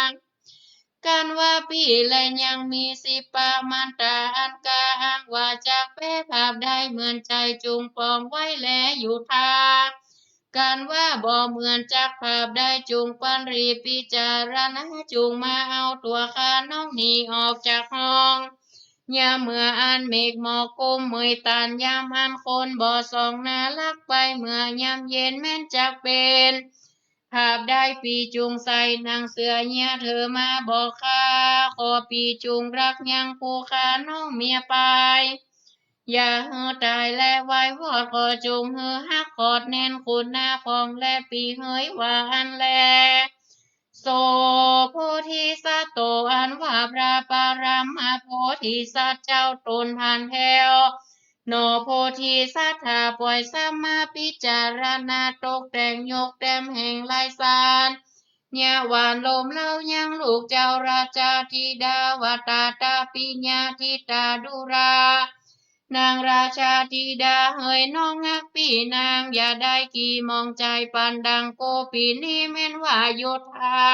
ง กันว่าปี้แลยังมีสิบปะมันต๋า อันกล้าอ้างว่าจักแป๊ผาบได้เหมือนใจ๋ จุ่งปองไว้แลอยู่ทา กันว่าบ่เหมือนจักผาบได้ จุ่งปันรีพิจารณา จุ่งมาเอาตั๋วข้าน้องหนีออกจากห้อง ยามเมื่ออันเมฆหมอกคลุมเมยตัน ยามอันคนบ่ส่องหน้าลักไป เมื่อยามเย็นแม้นจักเป๋น ผาบได้ปี้จุ่งใส่หนังเสื้อเยียะเถิงมาบอกข้า ขอปี้จุ่งรักยังผู้ข้าน้องเมียไป อย่าหื้อต๋ายแลวายวอด ขอจุ่งหื้อฮักขอดแน่น คุณนาของแลปี้เหยว่าอั้นแล โส โพธิสัตโต อันว่าพระปรมโพธิสัตว์เจ้าต๋นพันแผ้ว หนอโพธิสัตว์ ถ้าป่อยซ้ำมาพิจารณาตกแต่งยกแต้มแห่งลายสาร ยะหว่านลมเล้ายังลูกเจ้าราชาธิดา ว่าตาตาปิยะธิตาดูรา นางราชาธิดาเหย น้องฮักปี้นางอย่าได้ขี้หมองใจ๋ ปันดังโกปีนี้แม้นว่าโยธา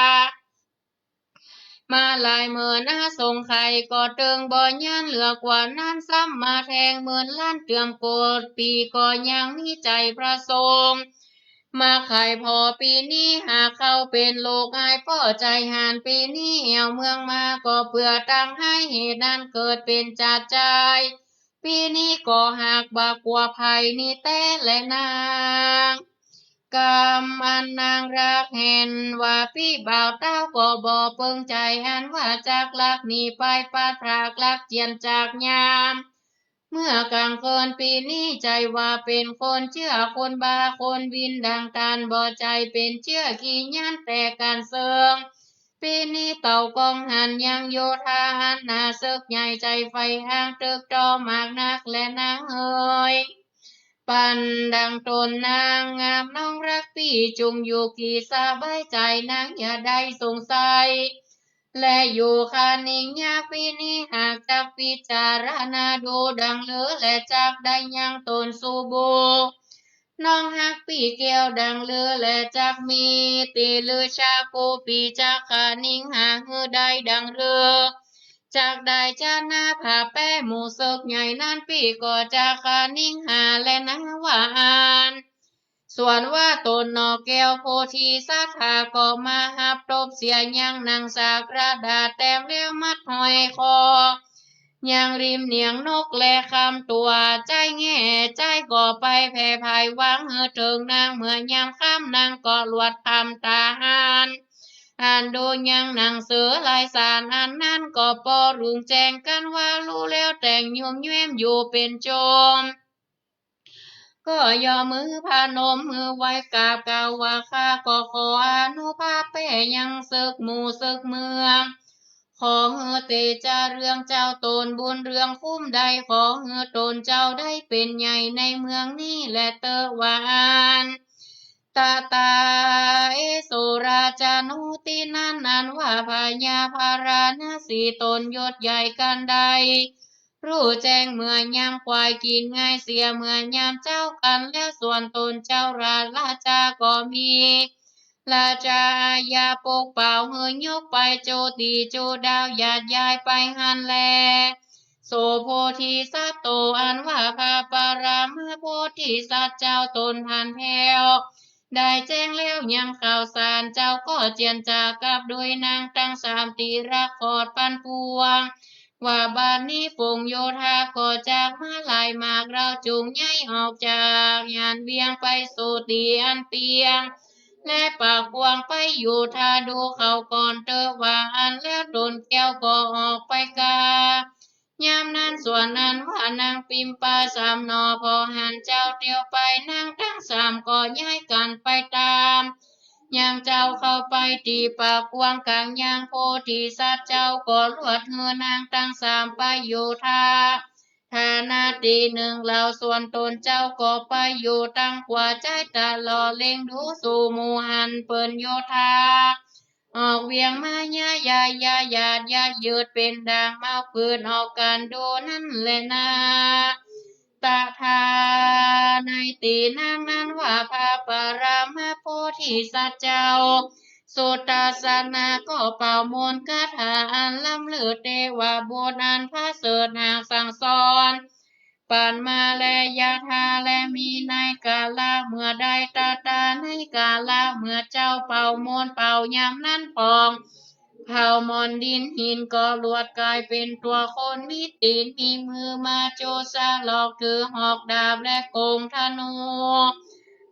มาหลายเมินนาสงไขยก็เติงบ่ยั้น เหลือกว่านั้นซ้ำมาแทงเมินล้านเตื้อมโกรธ ปี้ก็ยังมีใจ๋ประสงค์ มาไขผ่อปีนี้หากเข้าเป๋นโรคอ้ายป้อใจ๋หัน ปีนี้แอ่วเมืองมาก็เปื้อตังไห้ เหตุนั้นเกิดเป๋นจาดจาย ปีนี้ก็หากบ่กั๋วภัยนี้แต๊แลนาง กำอันนางรักหันว่าปี้บ่าวเต้าก็บ่เปิงใจ๋ อันว่าจักลักหนีไปปัดพรากลักเจียนจากยาม เมื่อกลางคืนปีนี้ใจ๋ว่าเป๋นคนเจื้อคนบ้าคนวินดังต้าน บ่ใจ๋เป๋นเจื้อขี้ยั้นแต่ก๋านเซิง ปีนี้เต้ากองหันยังโยธาอันหน้าเสิกใหญ่ ใจ๋ใฝ่อ้างตึกต่อมากนักแลนางเหย ปันดังต๋นนางงามน้องฮักปี้จุ่งอยู่กี้สบายใจ๋ นางอย่าได้สงสัย และอยู่คะนิงยาก ปีนี้หากจักพิจารณาดูดังลือ และจักได้ยังต๋นสู่บุ น้องฮักปี้แก้วดังลือ และจักมีตี้ลือชา กู้ปี้จักคะนิงหาหื้อได้ดังลือ จักได้จะนาผาแป๊หมู่เสิกใหญ่นั้น ปี้ก็จักคะนิงหาแลนางว่าอั้น ส่วนว่าต๋นหนอแก้วโพธิสัตว์ หาก็มาฮับตบเสียยังหนังสากระดาษแต้มแล้วมัดห้อยคอ ยังริมเหนียงนกแลคำตั๋ว ใจ๊แง่ใจ๊ก็ไปแผ่ผายวางหื้อเถิงนาง เมื่อยามค่ำนางก็ลวดทำต๋าหัน อันดูยังหนังสือลายสารอันนั้นก็ปอรุ่งแจ้งกั๋นว่าฮู้แล้วแต่งยุ่มแย้มอยู่เป๋นโจม ก็ยอมมือพนมมือไหว้กราบกล่าวว่า ข้าก็ขออานุภาพแป๊ยังเสิกหมู่เสิกเมือง ขอหื้อเตจะเรื่องเจ้าต๋นบุญเรื่องคุ้มได้ ขอหื้อต๋นเจ้าได้เป๋นใหญ่ในเมืองนี้แลเต๊อะว่าอั้น ตะตาเอโสราชานุตินั้น อันว่าพญาพาราณสีต๋นยศใหญ่กั๋นได้ ฮู้แจ้งเมื่อยามควายกิ๋นง่ายเสียเมื่อยามเจ๊ากั๋นแล้ว ส่วนต๋นเจ้าราชราชาก็มี ราชาอาญาปกเป่าหื้อยกไปจุติจุดาวหยาดย้ายไปหั้นแล โสโพธิสัตโต อันว่าพระปรมโพธิสัตว์เจ้าต๋นพันแผ้ว ได้แจ้งแล้วยังข่าวสาร เจ้าก็เจียนจ๋ากับโดยนางตังสามตี้รักขอดปันปวง ว่าบัดนี้ฝูงโยธาก็จักมาหลายมาก เฮาจุ่งย้ายออกจากหยานเวียงไปสู่ตี้อันเปียง และปากกว้างไปอยู่ท่าดูเขาก่อนเต๊อะว่าอั้นแล้วต๋นแก้วก็ออกไปกา ยามนั้นส่วนอันว่านางปิมปาสามหน่อ พอหันเจ้าเตียวไป นางตังสามก็ย้ายกั๋นไปต๋าม ยามเจ้าเข้าไปตี้ปากกว้างก๋างยาง โพธิสัตว์เจ้าก็ลวดหื้อนางตังสามไปโยธา ฐานะตี้นึ่งเหล่า ส่วนต๋นเจ้าก็ไปอยู่ตังขวาจ๊าย ตะลอดเล็งดูสู่หมู่หั้นเปิ้นโยธา ออกเวียงมาเยียะยายาหยาดเยียะยืด เป๋นด่างเมาปืนออกกั๋นดูนั้นแลนา ตถา ในตี้นั้นนั้นว่า พระปรมาโพธิสัตว์เจ้า สุทัสสนาก็เป่ามนต์คาถาอันล้ำเลิศ เตวบุตรอันประเสริฐหากสั่งสอน ปั๋นมาแล ยะถา และมีในกาละเมื่อใด ตะถา ในกาละเมื่อเจ้าเป่ามนต์เป่ายามนั้นผ่อง เผ่าหมอนดินหินก็ลวดก๋ายเป๋นตั๋วคน มีตี๋นมีมือมาโจสะลอก ถือหอกดาบและกงธนู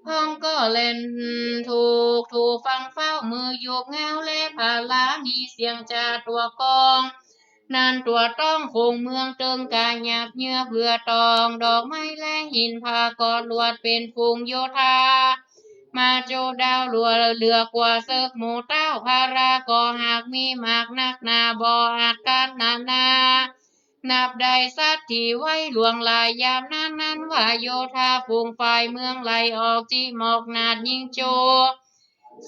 พองก็แล่นถูกถูฟังเฝ้า มือหยุกเงาและผาลา มีเสียงจ๋าตั๋วกอง นั้นตั๋วต้องคงเมือง เติงก๋าหยาบเยื่อเผื่อตอง ดอกไม้และหินผาก็ลวดเป๋นฝูงโยธา มาโจดาวเหลือ เหลือกว่าเสิกหมู่เต้า พาราก็หากมีมากนักหนา บ่อาจกั๋นนานา นับได้สัตว์ตี้ไวหลวงหลาย ยามนั้นนั้นว่าโยธาฝูงฝ่ายเมืองไหลออก จิหมอกหนาดยิงโจ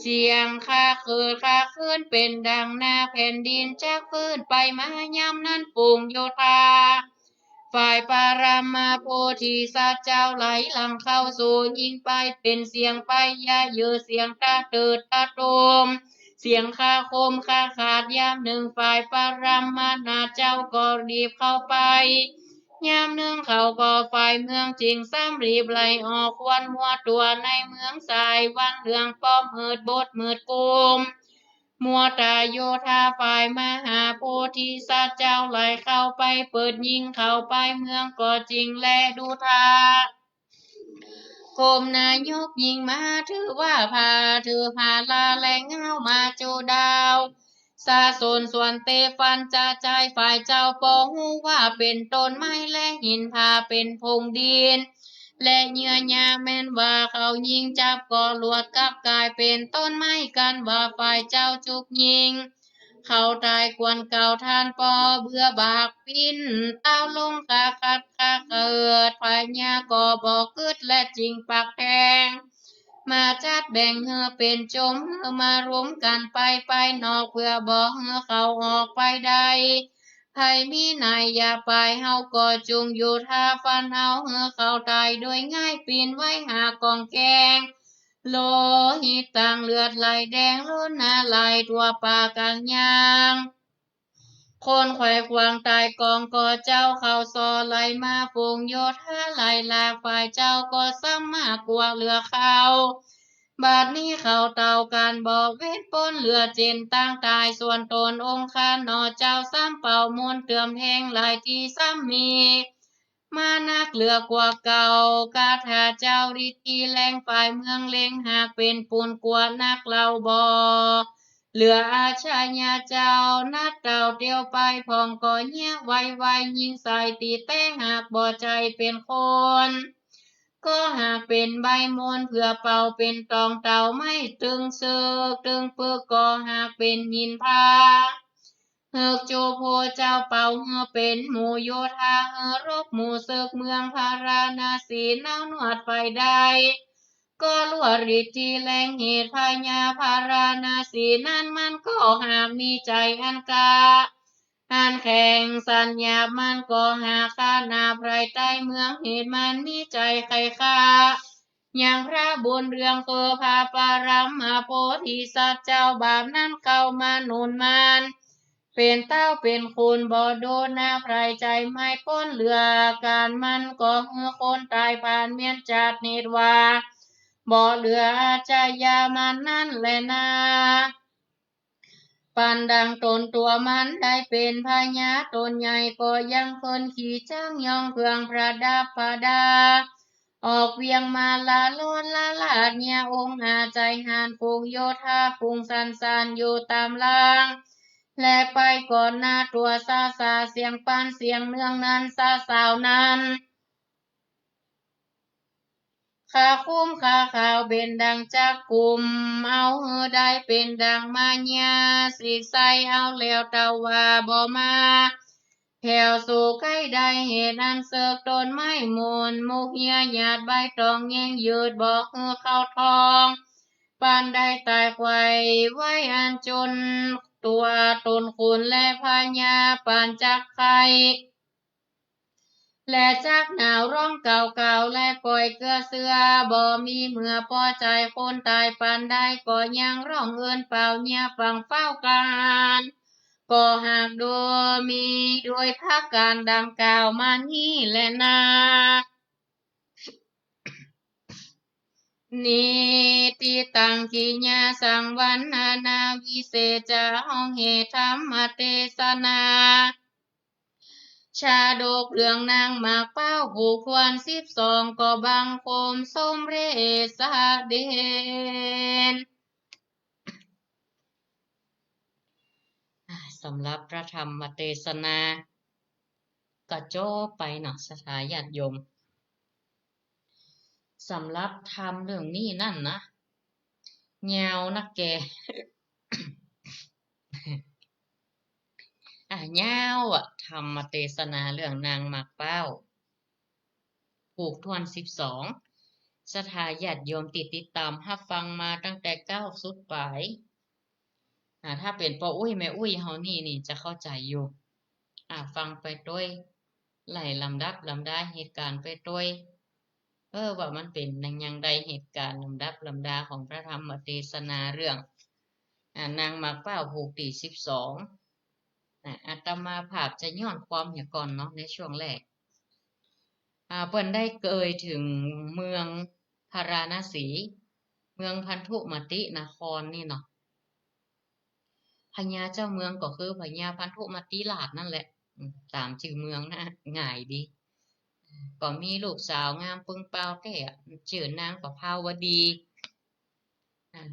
เสียงคาเขิดคาเขินเป๋นดังนา แผ่นดินจักฟื้นไปมา ยามนั้นฝูงโยธา ฝ่ายปรมาโพธิสัตว์เจ้าไหลหลังเข้าสู่ยิ่งไป เป๋นเสียงไปยะเยือ เสียงตะเติดตะโตม เสียงคาคมคาขาด ยามนึ่งฝ่ายปรมานาเจ้าก็รีบเข้าไป ยามนึ่งเขาก็ฝ่ายเมืองจิ่งซ้ำรีบไหลออก ควรมัวตั๋วในเมืองสาย วันเหลืองป้อมมืดบดมืดกุม มัวตาโยธาฝ่ายมหาโพธิสัตว์เจ้าไหลเข้าไป เปิดยิ่งเข้าไปเมืองก็จิ่งแลดูธา คมนายกยิ่งมาถือว่าผา ถือผาลาและเงามาโจดาว สาสนส่วนเตฟันจะจาย ฝ่ายเจ้าปอฮู้ว่าเป๋นต้นไม้และหินผาเป๋นผงดิน และเยื่อหญ้าแม่นว่าเขายิ่งจับก็ลวดกลับก๋ายเป๋นต้นไม้กั๋นว่าฝ่ายเจ้าจุกยิ่ง เขาต๋ายควรเก่า ท่านปอเบื่อบากปิ้น เต้าลงคาขัดคาเกิด พญาก็บ่กึ๊ดและจิ่งปักแทง มาจัดแบ่งหื้อเป๋นจม หื้อมารวมกั๋นไปไปนอก เปื้อบ่หื้อเขาออกไปได้ ใผมีในอย่าไป เฮาก็จุ่งอยู่ท่าฟันเอา หื้อเขาต๋ายโดยง่าย ปิ้นไว้หากองแกง โลหิตตังเลือดไหลแดงล้นหน้าไหลทั่วป่าก๋างยาง คนไขว่ขวางต๋ายกองก็เจ้าเขาส่อไหลมา ฝูงโยธาไหลหลาก ฝ่ายเจ้าก็ซ้ำมากกว่าเหลือเขา บัดนี้เขาเต้ากั๋นบ่เว้นป๊น เหลือเจ๋นตางต๋าย ส่วนต๋นองค์ข้าหนอเจ้าซ้ำเป่ามนต์เติมแฮงหลายตี้ซ้ำมี มานักเหลือกว่าเก่า คาถาเจ้าฤทธิ์แรง ฝ่ายเมืองเล็งหากเป๋นปูนกว่านักเล่าบ่ เหลืออาชญาเจ้านัดเต้าเตียวไป พ่องก็เยียะไวไว ยิ่งใส่ตี้แต๊หากบ่ใจ้เป๋นคน ก็หากเป๋นใบมนต์เปื้อเป่าเป๋นตองเต้าไม้ ตึงเสิกตึงปึก ก็หากเป๋นหินผา เหิกโจโพเจ้าเป่าหื้อเป๋นหมู่โยธา หื้อรบหมู่เสิกเมืองพาราณสี เนาหนวดไปได้ ก็ลวดฤทธิ์แรงเหตุ พญาพาราณสีนั้นมันก็หากมีใจ๋อันกล้า อันแข็งสันหยาบ มันก็หากฆ่าหนาไพร่ใต้เมือง เหตุมันมีใจ๋ใค่ฆ่า อย่างพระบุญเรืองคือพระปรมาโพธิสัตว์เจ้า บาปนั้นเข้ามาหนุนมัน เป๋นเต้าเป๋นคนบ่โดนนาไพร่ใจ๋ ไม่ป๊นเหลือก๋านมัน ก็หื้อคนต๋ายผ่านเมียนจาติเหตุว่า บ่เหลืออาชญามันนั้นแลนา ปานดังต๋นตั๋วมันได้เป๋นพญาต๋นใหญ่ ก็ยังเปิ้นขี่จ๊างยองเครื่องประดับประดา ออกเวียงมาละโลดละลาด เยียะองอาใจ๋หาญฝูงโยธา ฝูงสันสานอยู่ต๋ามหลัง และไปก่อนหน้าตั๋วสาสา เสียงปันเสียงเนืองนั้นสาสาวนั้น ข้าคุ้มข้าข่าวเป๋นดั่งจักกุม เอาหื้อได้เป๋นดั่งมายา สิกไส้เอาแล้วเต้าว่าบ่มา แผวสู่ใก้ได้เหตุอันเสิกต้นไม้มูล มุกเยื่อหยาดใบตองแยงยืด บ่หื้อเข้าท้อง ปานได้ต๋ายไขว่ไว้อันจน ตั๋วต๋นขุนและพญา ปานจักไข้ และจักหนาว ร้องเก่าๆ และป่อยเกลือเสื้อ บ่มีเมื่อปอใจ๋ คนต๋ายปานใด ก็ยังร้องเอิ้นเป่าเยียะ ฟังเฝ้าการ ก็หากดูมีด้วยประก๋านดั่งกล่าวมานี้แลนา นิตติตัง กิริยาสังวรรณนา วิเศษจะ ฮ้องเหตุธรรมเตสนา ชาดกเรื่องนางหมากเป๊า ผูกถ้วนสิบสอง ก็บังคมสมเร็จเสด็จ อ่า สำหรับพระธรรมเตสนา ก็จบไปเนาะ ศรัทธาญาติโยม สำหรับธรรมเรื่องนี้นั้นนะ ยาวนักแก่ อ่ะ ยาวอะ ธรรมเตสนาเรื่องนางหมากเป๊า ผูกถ้วนสิบสอง ศรัทธาญาติโยมตี้ติดต๋ามฮับฟังมาตั้งแต่เก๊าสุดป๋าย อ่า ถ้าเป๋นป้ออุ๊ยแม่อุ๊ยเฮานี่ นี่จะเข้าใจ๋อยู่ อ่า ฟังไปตวย ไล่ลำดับลำดาเหตุก๋ารณ์ไปตวย เออ ว่ามันเป๋นอย่างใด เหตุก๋ารณ์ลำดับลำดาของพระธรรมเตสนาเรื่อง อ่า นางหมากเป๊าผูกตี้สิบสอง นะ อาตมาภาพจะย้อนความเหียก่อนเนาะ ในช่วงแรก อ่า เปิ้นได้เกยเถิงเมืองพาราณสี เมืองพันธุมตินครนี่เนาะ พญาเจ้าเมืองก็คือพญาพันธุมติราชนั่นแหละ อืม ต๋ามจื้อเมืองนะ ง่ายดี ก็มีลูกสาวงามปึงเปล่าแต๊อะ จื้อนางประภาวดี อ่า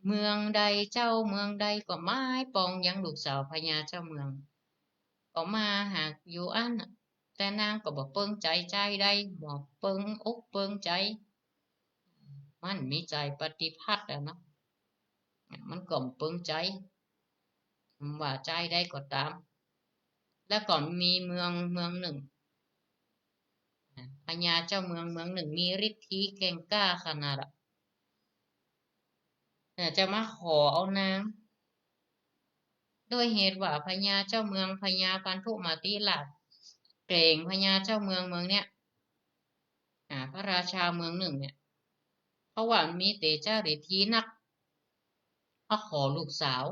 เมืองใดเจ้าเมืองใดก็หมายปองยังลูกสาวพญาเจ้าเมือง ก็มาหากอยู่อั้นน่ะ แต่นางก็บ่เปิงใจ๋จายใด บ่เปิงอกเปิงใจ๋ มันมีใจ๋ปฏิปักษ์อะเนาะ มันก็บ่เปิงใจ๋ ว่าจายใดก็ต๋าม แล้วก็มีเมืองเมืองนึ่ง พญาเจ้าเมืองเมืองนึ่ง มีฤทธีแก่งกล้าขนาดอะ เอ่อ จะมาขอเอานาง ด้วยเหตุว่าพญาเจ้าเมือง พญาพันธุมติราช เก๋งพญาเจ้าเมืองเมืองเนี้ย อ่า พระราชาเมืองนึ่งเนี่ย เพราะว่ามันมีเตจ๋าฤทธีนัก มาขอลูกสาว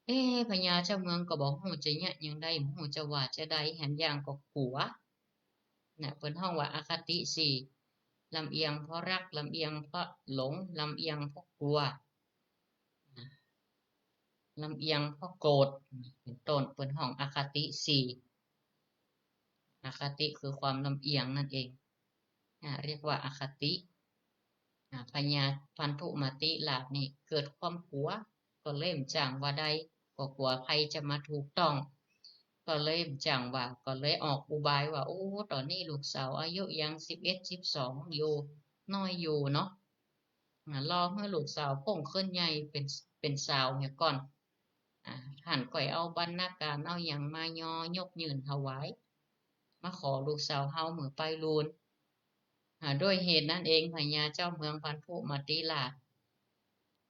เอ๊ะ พญาเจ้าเมืองก็บ่ฮู้จะเยียะอย่างใด บ่ฮู้จะว่าจะใด แหมอย่างก็กั๋ว น่ะ เปิ้นฮ้องว่าอคติสี่ ลำเอียงเพราะรัก ลำเอียงเพราะหลง ลำเอียงเพราะกลัว ลำเอียงเพราะโกรธ เป๋นต้น เปิ้นฮ้องอคติสี่ อคติคือความลำเอียงนั่นเอง อ่า เรียกว่าอคติ อ่า พญาพันธุมติราชนี่เกิดความกั๋ว ก็เลยบ่จ้างว่าใด ก็กั๋วใผจะบ่ถูกต้อง ก็เลยบ่จ้างว่า ก็เลยออกอุบายว่า โอ้ ต๋อนนี้ลูกสาวอายุยังสิบเอ็ด สิบสองอยู่ น้อยอยู่เนาะ อ่า รอหื้อลูกสาวโพ่งขึ้นใหญ่เป๋น เป๋นสาวเหียก่อน อ่า หั้นก่อยเอาบรรณาการเอาหยังมายอยกยื่นถวาย มาขอลูกสาวเฮาเหมือไปลูน อ่า ด้วยเหตุนั้นเอง พญาเจ้าเมืองพันธุมติราช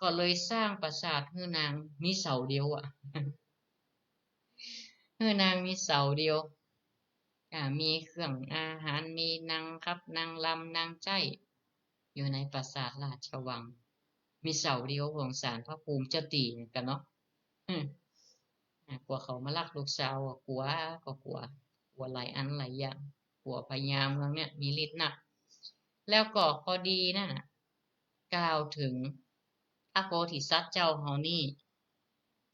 ก็เลยสร้างปราสาทหื้อนางมีเสาเดียวอะ หื้อนางมีเสาเดียว อ่า มีเครื่องอาหาร มีนางขับ นางรำ นางใจ๊ อยู่ในปราสาทราชวัง มีเสาเดียวของศาลพระภูมิเจ้าตี้กั๋นเนาะ อืม อ่ะ กั๋วเขามาลักลูกสาว กั๋ว ก็กั๋ว กั๋วหลายอันหลายอย่าง กั๋วพญาเมืองเนี่ยมีฤทธิ์นัก แล้วก็พอดีนั่นน่ะ กล่าวเถิงพระโพธิสัตว์เจ้าเฮานี่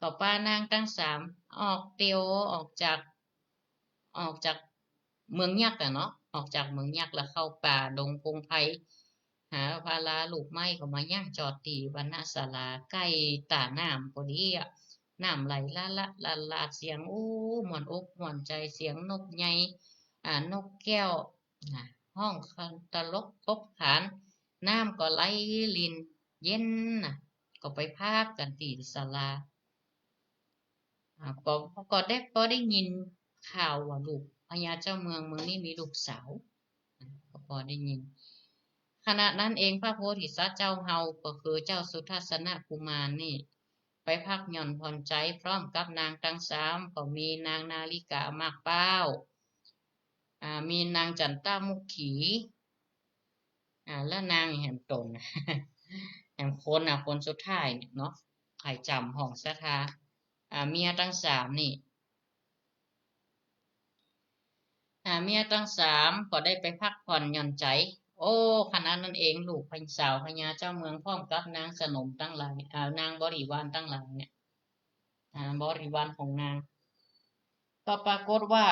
ก็ปานางตังสามออกเตียวออกจาก ออกจากเมืองยักษ์อะเนาะ ออกจากเมืองยักษ์แล้วเข้าป่าดงพงไพร หาพาราลูกไม้ก็มายั้งจอดตี้วัณณศาลาใก้ต้าน้ำพอดีอะ น้ำไหลละละละละ เสียง อู้ ม่วนอกม่วนใจ๋ เสียงนกใหญ่ อ่า นกแก้ว น่ะ ฮ้องตลกขบขัน น้ำก็ไหลลิ่นเย็นน่ะ ก็ไปพักกั๋นตี้ศาลา อ่า ก็ ก็ได้ ก็ได้ยินข่าวว่าลูกพญาเจ้าเมืองเมืองนี้มีลูกสาว อ่า ก็ปอได้ยิน ขณะนั้นเองพระโพธิสัตว์เจ้าเฮาก็คือเจ้าสุทัศนกุมารนี่ ไปพักหย่อนผ่อนใจ๋พร้อมกับนางตังสาม ก็มีนางนาริกาหมากพร้าว อ่า มีนางจันตมุขี อ่า และนางแหมต๋น แหมคนน่ะ คนสุดท้ายเนี่ยเนาะ ใผจ๋ำของศรัทธา อ่า เมียตังสามนี่ อ่า เมียตังสามก็ได้ไปพักผ่อนหย่อนใจ๋ โอ้ ขณะนั้นเองลูกสาวพญาเจ้าเมืองพร้อมกับนางสนมตังหลาย อ่า นางบริวารตังหลายเนี่ย อ่า บริวารของนาง ก็ปรากฏว่า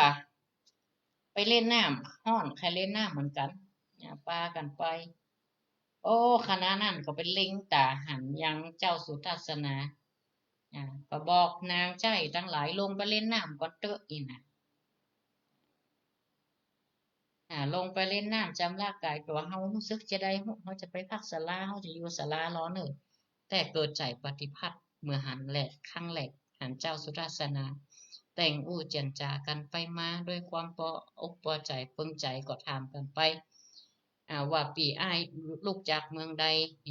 ไปเล่นน้ำ ฮ้อน ใค่เล่นน้ำเหมือนกั๋น อ่า ปากั๋นไป โอ้ ขณะนั้นก็ไปเล็งต๋าหันยังเจ้าสุทัศนา อ่า ก็บอกนางใจ๊ตังหลาย ลงไปเล่นน้ำก่อนเต๊อะ อี้น่ะ อ่า ลงไปเล่นน้ำจำระก๋ายตั๋ว เฮาฮู้สึกจาใด เฮาจะไปพักศาลา เฮาจะอยู่ศาลาลอเน่อ แต่เกิดใจ๋ปฏิพัทธ์เมื่อหันแล ครั้งแรก หันเจ้าสุทัศนา แต่งอู้เจียรจากั๋นไปมาด้วยความปออกปอใจ๋เปิงใจ๋ ก็ถามกั๋นไป อ่า ว่าปี้อ้ายลูกจากเมืองใด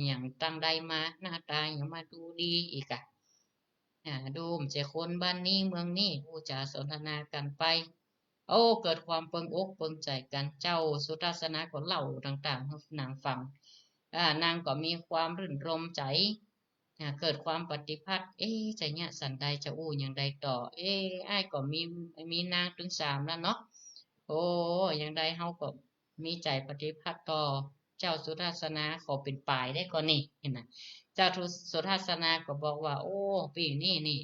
หยังตังใดมา หน้าต๋าหยังมาดูดีอีกอะ อ่า ดูบ่ใจ้คนบ้านนี้เมืองนี้ อู้จ๋าสนทนากั๋นไป โอ้ เกิดความเปิงอกเปิงใจ๋กั๋น เจ้าสุทัศนาก็เล่าต่างๆ หื้อนางฟัง อ่า นางก็มีความรื่นรมย์ใจ๋ อ่า เกิดความปฏิพัทธ์ เอ๊ะ จะเยียะสันใด จะอู้อย่างใดต่อ เอ๊ะ อ้ายก็มี มีนางตึงสามแล้วเนาะ โอ้ อย่างใดเฮาก็มีใจ๋ปฏิพัทธ์ต่อเจ้าสุทัศนา ขอเป๋นป๋ายได้ก่อนี่ หันน่ะ เจ้าสุทัศนาก็บอกว่า โอ้ ปี้นี่นี่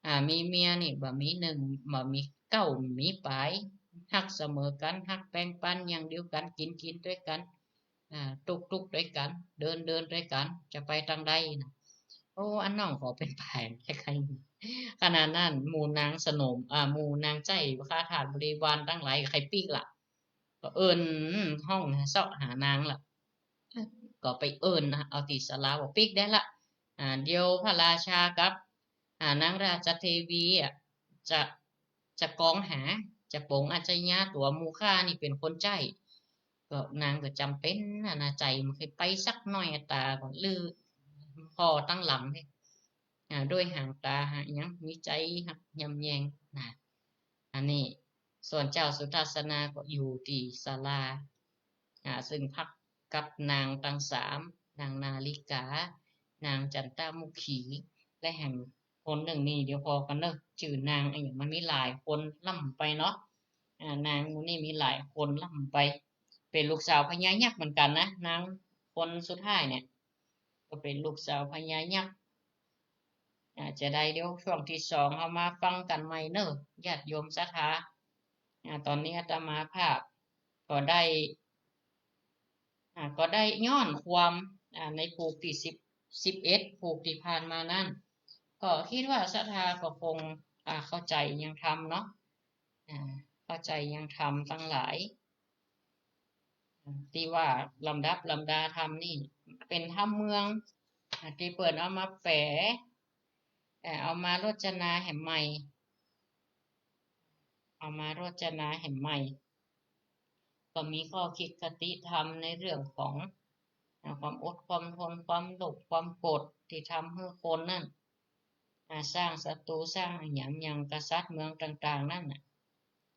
อ่า มีเมียนี่ บ่ามีนึ่ง บ่ามีเก้า มีป๋าย ฮักเสมอกั๋น ฮักแบ่งปั๋นอย่างเดียวกั๋น กิ๋นกิ๋นตวยกั๋น อ่า ตุ๊กตุ๊กตวยกั๋น เดินเดินตวยกั๋น จะไปตางใดน่ะ โอ้ อันน้องขอเป๋นป๋ายใค่ ขณะนั้นหมู่นางสนม อ่า หมู่นางใจ๊ข้าทาสบริวารตังหลายใค่ปิ๊กละ ก็เอิ้นฮ้องเซาะหานางละ ก็ไปเอิ้นเอาตี้ศาลาว่าปิ๊กได้ละ อ่า เดี๋ยวพระราชากับ อ่า นางราชเทวีอะ จะ จะกองหา จะป๋งอาชญาตั๋วหมู่ข้านี่เป๋นคนใจ๊ ก็นางก็จ๋ำเป๋นน่ะนะ ใจ๋บ่ใค่ไปสักหน้อย ต๋าก็ลือผ่อตังหลังเลย อ่า ด้วยหางต๋าหาหยัง มีใจ๋ฮักยำแยงน่ะ อันนี้ ส่วนเจ้าสุทัศนาก็อยู่ตี้ศาลา อ่า ซึ่งพักกับนางตังสาม นางนาริกา นางจันตมุขี และแหมคนนึ่งนี่ เดี๋ยวผ่อกั๋นเน่อ จื้อนางอะหยัง มันมีหลายคนล้ำไปเนาะ อ่า นางหมู่นี่มีหลายคนล้ำไป เป๋นลูกสาวพญายักษ์เหมือนกั๋นนะ นางคนสุดท้ายเนี่ย ก็เป๋นลูกสาวพญายักษ์ อ่า จะใดเดี๋ยวช่วงตี้สองเฮามาฟังกั๋นใหม่เน่อ ญาติโยมศรัทธา อ่า ต๋อนนี้อาตมาภาพก็ได้ อ่า ก็ได้ย้อนความ อ่า ในผูกตี้สิบ สิบเอ็ด ผูกตี้ผ่านมานั้น ก็กึ๊ดว่าศรัทธาก็คง อ่า เข้าใจ๋เยียะธรรมเนาะ อ่า เข้าใจ๋เยียะธรรมตังหลาย ตี้ว่าลำดับลำดาธรรมนี่ เป๋นธรรมเมือง อ่า ตี้เปิ้นเอามาแป๋ เอ่อ เอามาโรจนาแหมใหม่ เอามาโรจนาแหมใหม่ ก็มีข้อคิดคติธรรมในเรื่องของ อ่า ความอดความทน ความโลภ ความโกรธ ตี้ทำหื้อคนนั้น อ่า สร้างศัตรู สร้างอะหยัง อย่างกษัตริย์เมืองต่างๆ นั้นน่ะ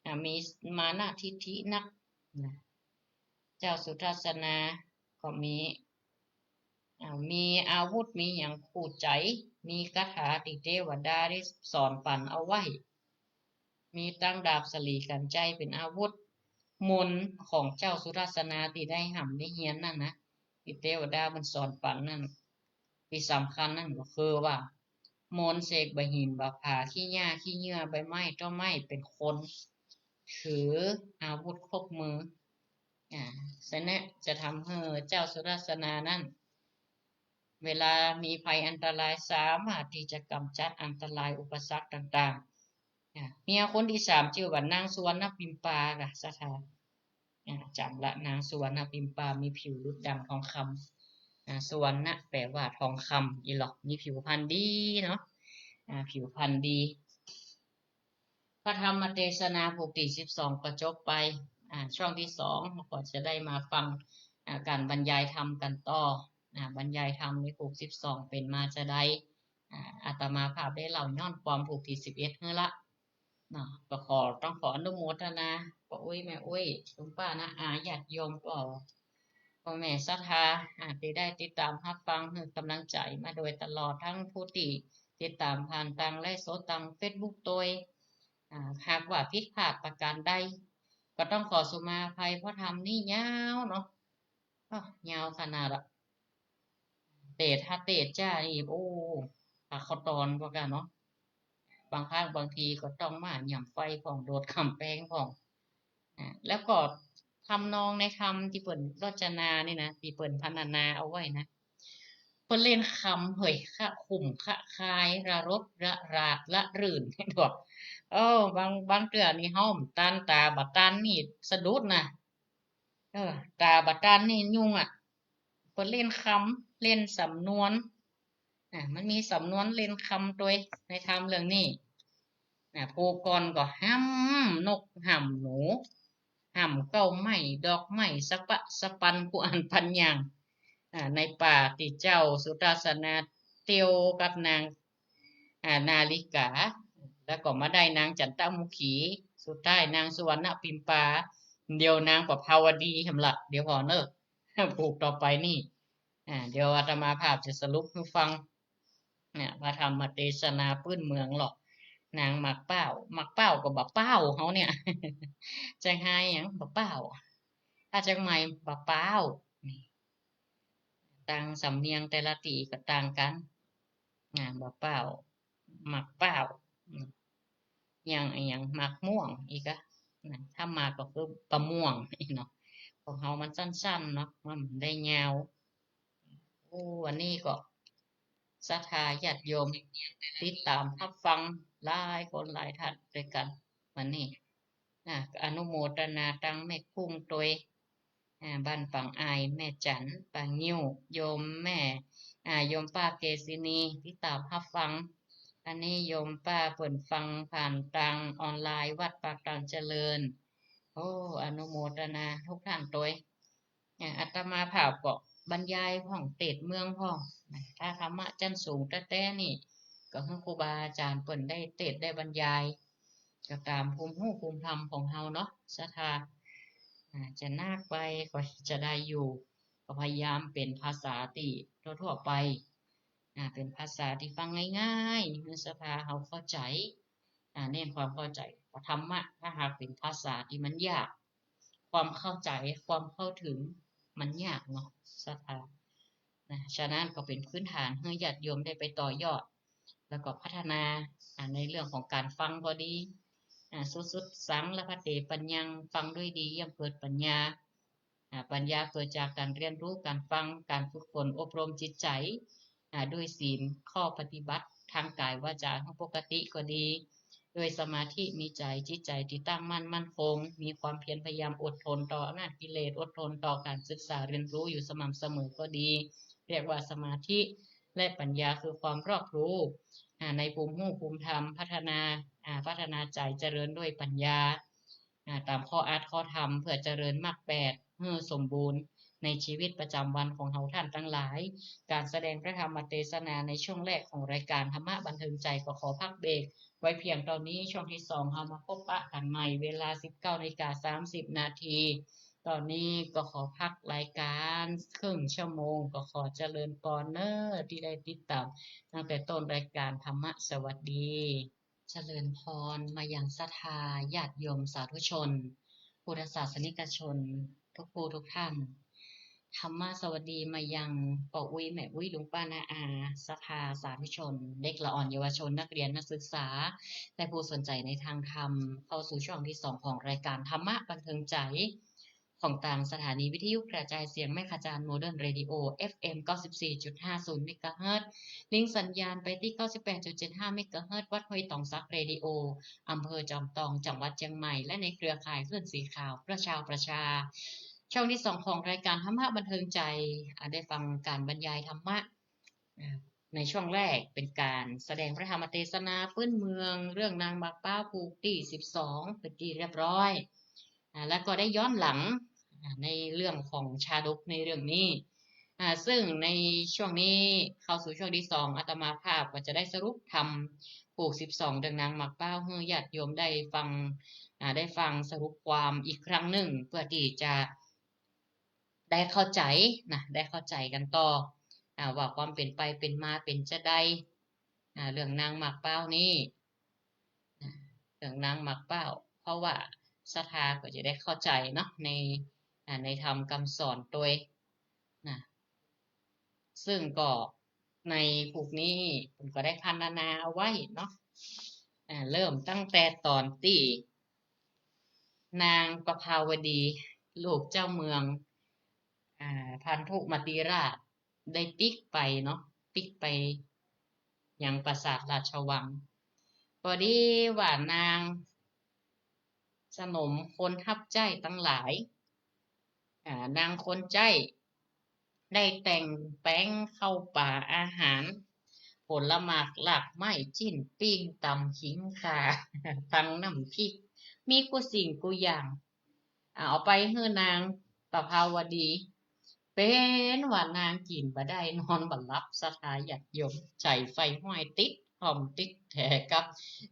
อ่า มีมานะทิฐินักนะ เจ้าสุทัศนาก็มี อ่า มีอาวุธ มีหยังคู่ใจ๋ มีคาถาตี้เตวดาได้สอนปั๋นเอาไว้ มีตังดาบสะหลีกั๋นไจเป๋นอาวุธ มนต์ของเจ้าสุทัศนาตี้ได้ฮ่ำได้เฮียนนั่นนะ ตี้เตวดาเปิ้นสอนปั๋นนั่น ตี้สำคัญนั่นก็คือว่า มนต์เสกบ่าหินบ่าผา ขี้หญ้าขี้เยื่อใบไม้ต้นไม้เป๋นคน ถืออาวุธครบมือ อ่า ฉะนั้นจะทำหื้อเจ้าสุทัศนานั้น เวลามีภัยอันตรายสามารถตี้จะกำจัดอันตรายอุปสรรคต่างๆ อ่า เมียคนตี้สามจื้อว่านางสุวรรณปิมปาค่ะ ศรัทธา อ่า จ๋ำละ นางสุวรรณปิมปา มีผิวดุจดั่งทองคำ อ่า สุวรรณะแปลว่าทองคำ อีหลอก มีผิวพรรณดีเนาะ อ่า ผิวพรรณดี พระธรรมเตสนาผูกตี้สิบสองก็จบไป อ่า ช่วงตี้สองก็จะได้มาฟัง อ่า ก๋านบรรยายธรรมกั๋นต่อ อ่า บรรยายธรรมในผูกสิบสองเป๋นมาจาใด อ่า อาตมาภาพได้เล่าย้อนความผูกตี้สิบเอ็ดหื้อละ เนาะ ก็ขอ ต้องขออนุโมทนา ป้ออุ๊ย แม่อุ๊ย ลุงป้าน้าอา ญาติโยม ป้อ ป้อแม่ศรัทธา อ่า ตี้ได้ติดต๋ามฮับฟัง หื้อก๋ำลังใจ๋มาโดยตลอด ตึงผู้ตี้ติดต๋ามผ่านตางไลฟ์สด ตางเฟซบุ๊กตวย อ่า หากว่าผิดพลาดประก๋านใด ก็ต้องขอสุมาอภัย เพราะธรรมนี่ยาวเนาะ อ้อ ยาวขนาดละ เตสน์ ถ้าเตสน์จ้านี่ โอ้ ปากข้าวตอนกว่ากั๋นเนาะ บางครั้งบางทีก็ต้องมาหย่ำไฟพ่อง โดดก๋ำแปงพ่อง อ่า แล้วก็ทำนองในธรรมตี้เปิ้นรจนานี่นะ ตี้เปิ้นพรรณนาเอาไว้นะ เปิ้นเล่นกำ เฮ้ย คะขุ่ม คะคาย ระรด ระราด ระรื่น เห็นบ่ เออ บาง บางเตื้อนี่เฮาบ่ตัน ต๋าบ่ตันนี่สะดุดนะ เออ ต๋าบ่ตันนี่ยุ่งอะ เปิ้นเล่นกำ เล่นสำนวน อ่ะ มันมีสำนวนเล่นกำตวยในธรรมเรื่องนี้ อ่ะ ผู้ก่อนก็ฮ่ำนกฮ่ำหนู ฮ่ำเก๊าไม้ดอกไม้ สะปะสะปัน กู้อันปันอย่าง อ่ะ ในป่าตี้เจ้าสุทัศนาเตียวกับนาง อ่า นาลิกา แล้วก็มาได้นางจันตะมุขี สุดท้ายนางสุวรรณปิมปา เดี๋ยวนางประภาวดีแหมละ เดี๋ยวผ่อเน่อ ผูกต่อไปนี่ อ่า เดี๋ยวอาตมาภาพจะสรุปหื้อฟัง เนี่ย พระธรรมเตสนาปื้นเมืองหลอก นางหมากเป้า หมากเป้าก็บ่าเป้าเฮาเนี่ย จะหายหยัง บ่าเป้า ถ้าเจียงใหม่ บ่าเป้า นี่ ตางสำเนียงแต่ละตี้ก็ต่างกั๋น อ่า บ่าเป้า หมากเป้า อืม อย่าง อะหยัง หมากม่วงอีกอะ นะ ถ้าหมากก็คือบ่าม่วงเนาะ ของเฮามันสั้นๆ เนาะ มันบ่ได้ยาว โอ้ วันนี้ก็ศรัทธาญาติโยมติดต๋ามฮับฟังหลายคนหลายท่านตวยกั๋น วันนี้ อ่ะ อนุโมทนาตางแม่กุ้งตวย อ่า บ้านปางอาย แม่จัน ปางงิ้ว โยมแม่ อ่า โยมป้าเกษินี ติดต๋ามฮับฟัง อันนี้โยมป้าเปิ้นฟังผ่านตางออนไลน์ วัดปากตางเจริญ โอ้ อนุโมทนากู้ต้านตวย อ่า อาตมาภาพก็บรรยายพ่อง เตสน์เมืองพ่อง นะ ถ้าธรรมะจั้นสูงแต๊ๆ นี่ ก็หื้อครูบาอาจ๋ารย์เปิ้นได้เตสน์ได้บรรยาย ก็ต๋ามภูมิฮู้ภูมิธรรมของเฮาเนาะ ศรัทธา อ่า จะนักไปก็จะได้อยู่ ก็พยายามเป๋นภาษาตี้ทั่วๆ ไป อ่า เป๋นภาษาตี้ฟังง่ายๆ หื้อศรัทธาเฮาเข้าใจ๋ อ่า เน้นความเข้าใจ๋ เพราะธรรมะถ้าหากเป๋นภาษาตี้มันยาก ความเข้าใจ๋ ความเข้าเถิง มันยากเนาะ ศรัทธา นะ ฉะนั้นก็เป๋นพื้นฐานหื้อญาติโยมได้ไปต่อยอด แล้วก็พัฒนา อ่า ในเรื่องของก๋านฟังก็ดี อ่า สุดๆ สัง ละภัตเต ปัญญัง ฟังด้วยดีย่อมเกิดปัญญา อ่า ปัญญาเกิดจากก๋านเฮียนฮู้ ก๋านฟัง ก๋านฝึกฝนอบรมจิตใจ๋ อ่า ด้วยศีล ข้อปฏิบัติตางก๋ายวาจ๋าหื้อปกติก็ดี ด้วยสมาธิ มีใจ๋ จิตใจ๋ตี้ตั้งมั่นมั่นคง มีความเพียรพยายามอดทนต่ออำนาจกิเลส อดทนต่อก๋านศึกษาเฮียนฮู้อยู่สม่ำเสมอก็ดี เรียกว่าสมาธิ และปัญญาคือความรอบรู้ อ่า ในภูมิฮู้ภูมิธรรม พัฒนา อ่า พัฒนาใจ๋เจริญด้วยปัญญา อ่า ต๋ามข้ออัตถ์ข้อธรรม เพื่อเจริญมรรคแปดหื้อสมบูรณ์ในชีวิตประจ๋ำวันของเฮาต้านตังหลาย ก๋านแสดงพระธรรมเตสนาในช่วงแรกของรายก๋านธรรมะบันเทิงใจ๋ก็ขอพักเบรกไว้เพียงเต้านี้ ช่วงตี้สองเฮามาพบปะกั๋นใหม่เวลาสิบเก้านาฬิกาสามสิบนาที ต๋อนนี้ก็ขอพักรายก๋านเคิ่งชั่วโมง ก็ขอเจริญปอนเน่อตี้ได้ติดต๋ามตั้งแต่ต้นรายก๋านธรรมะ สวัสดี เจริญพรมายังศรัทธาญาติโยมสาธุชน พุทธศาสนิกชน กู้ผู้กู้ต้าน ธรรมะสวัสดีมายังป้ออุ๊ย แม่อุ๊ย ลุงป้าน้าอา ศรัทธาสาธุชน เด็กละอ่อนเยาวชน นักเรียน นักศึกษา และผู้สนใจ๋ในตางธรรม เข้าสู่ช่วงตี้สองของรายก๋านธรรมะบันเทิงใจ๋ ของตางสถานีวิทยุกระจายเสียงแม่ขะจาน Modern Radio เอฟเอ็ม เก้าสิบสี่จุดห้าศูนย์ เมกะเฮิรตซ์ ลิงก์สัญญาณไปตี้ เก้าสิบแปดจุดเจ็ดห้า เมกะเฮิรตซ์ วัดห้วยตองสักเรดิโอ อำเภอจอมตอง จังหวัดเจียงใหม่ และในเครือข่ายคลื่นสีขาว ประชา ประชา ช่วงที่สองของรายการธรรมะบันเทิงใจ อ่า ได้ฟังการบรรยายธรรมะ อ่า ในช่วงแรกเป๋นก๋านแสดงพระธรรมเตสนาปื๊นเมือง เรื่องนางหมากเป๊าผูกตี้สิบสอง เป๋นตี้เรียบร้อย อ่า แล้วก็ได้ย้อนหลัง อ่า ในเรื่องของชาดกในเรื่องนี้ อ่า ซึ่งในช่วงนี้เข้าสู่ช่วงที่สอง อาตมาภาพก็จะได้สรุปธรรมผูกสิบสอง เรื่องนางหมากเป๊า หื้อญาติโยมได้ฟัง อ่า ได้ฟังสรุปความอีกครั้งนึ่ง เพื่อตี้จะ ได้เข้าใจ๋นะ ได้เข้าใจ๋กั๋นต่อ อ่า ว่าความเป๋นไปเป๋นมาเป๋นจาใด อ่า เรื่องนางหมากเป๊านี้ อ่า เรื่องนางหมากเป๊า เพราะว่าศรัทธาก็จะได้เข้าใจ๋เนาะ ใน อ่า ในธรรมกำสอนตวยนะ ซึ่งก็ในผูกนี้เปิ้นก็ได้พรรณนาเอาไว้เนาะ อ่า เริ่มตั้งแต่ต๋อนตี้ นางประภาวดี ลูกเจ้าเมือง อ่า พันธุมติราช ได้ปิ๊กไปเนาะ ปิ๊กไปยังปราสาทราชวัง พอดีว่านางสนมคนฮับใจ๊ตังหลาย อ่า นางคนใจ๊ ได้แต่งแป๋งข้าวป๋าอาหาร ผลหมากหลากไม้ จิ๊นปิ้ง ต๋ำขิงข่า ตังน้ำพริก มีกู้สิ่งกู้อย่าง อ่า เอาไปหื้อนางประภาวดี เป๋นว่านางกิ๋นบ่ได้นอนบ่หลับ ศรัทธาญาติโยม ใจ๋ไฟฮ้อยติ๊ดฮ่อมติ๊ดแถกับ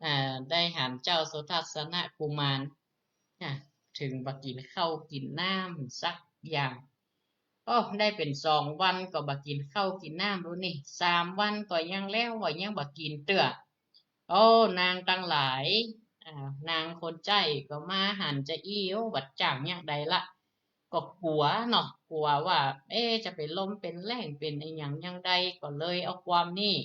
อ่า ได้หันเจ้าสุทัศนกุมาร อ่ะ เถิงบ่กิ๋นข้าวกิ๋นน้ำสักอย่าง โอ้ ได้เป๋นสองวันก็บ่กิ๋นข้าวกิ๋นน้ำลูกนี่ สามวันก็ยังแล้วว่ายังบ่กิ๋นเตื้อ โอ้ นางตังหลาย อ่า นางคนใจ๊ก็มาหันจาอี้ โอ้ บ่าจ้างอย่างใดละ ก็กั๋วเนาะ กั๋วว่า เอ๊ะ จะเป๋นลมเป๋นแล้งเป๋นอะหยังอย่างใด ก็เลยเอาความนี้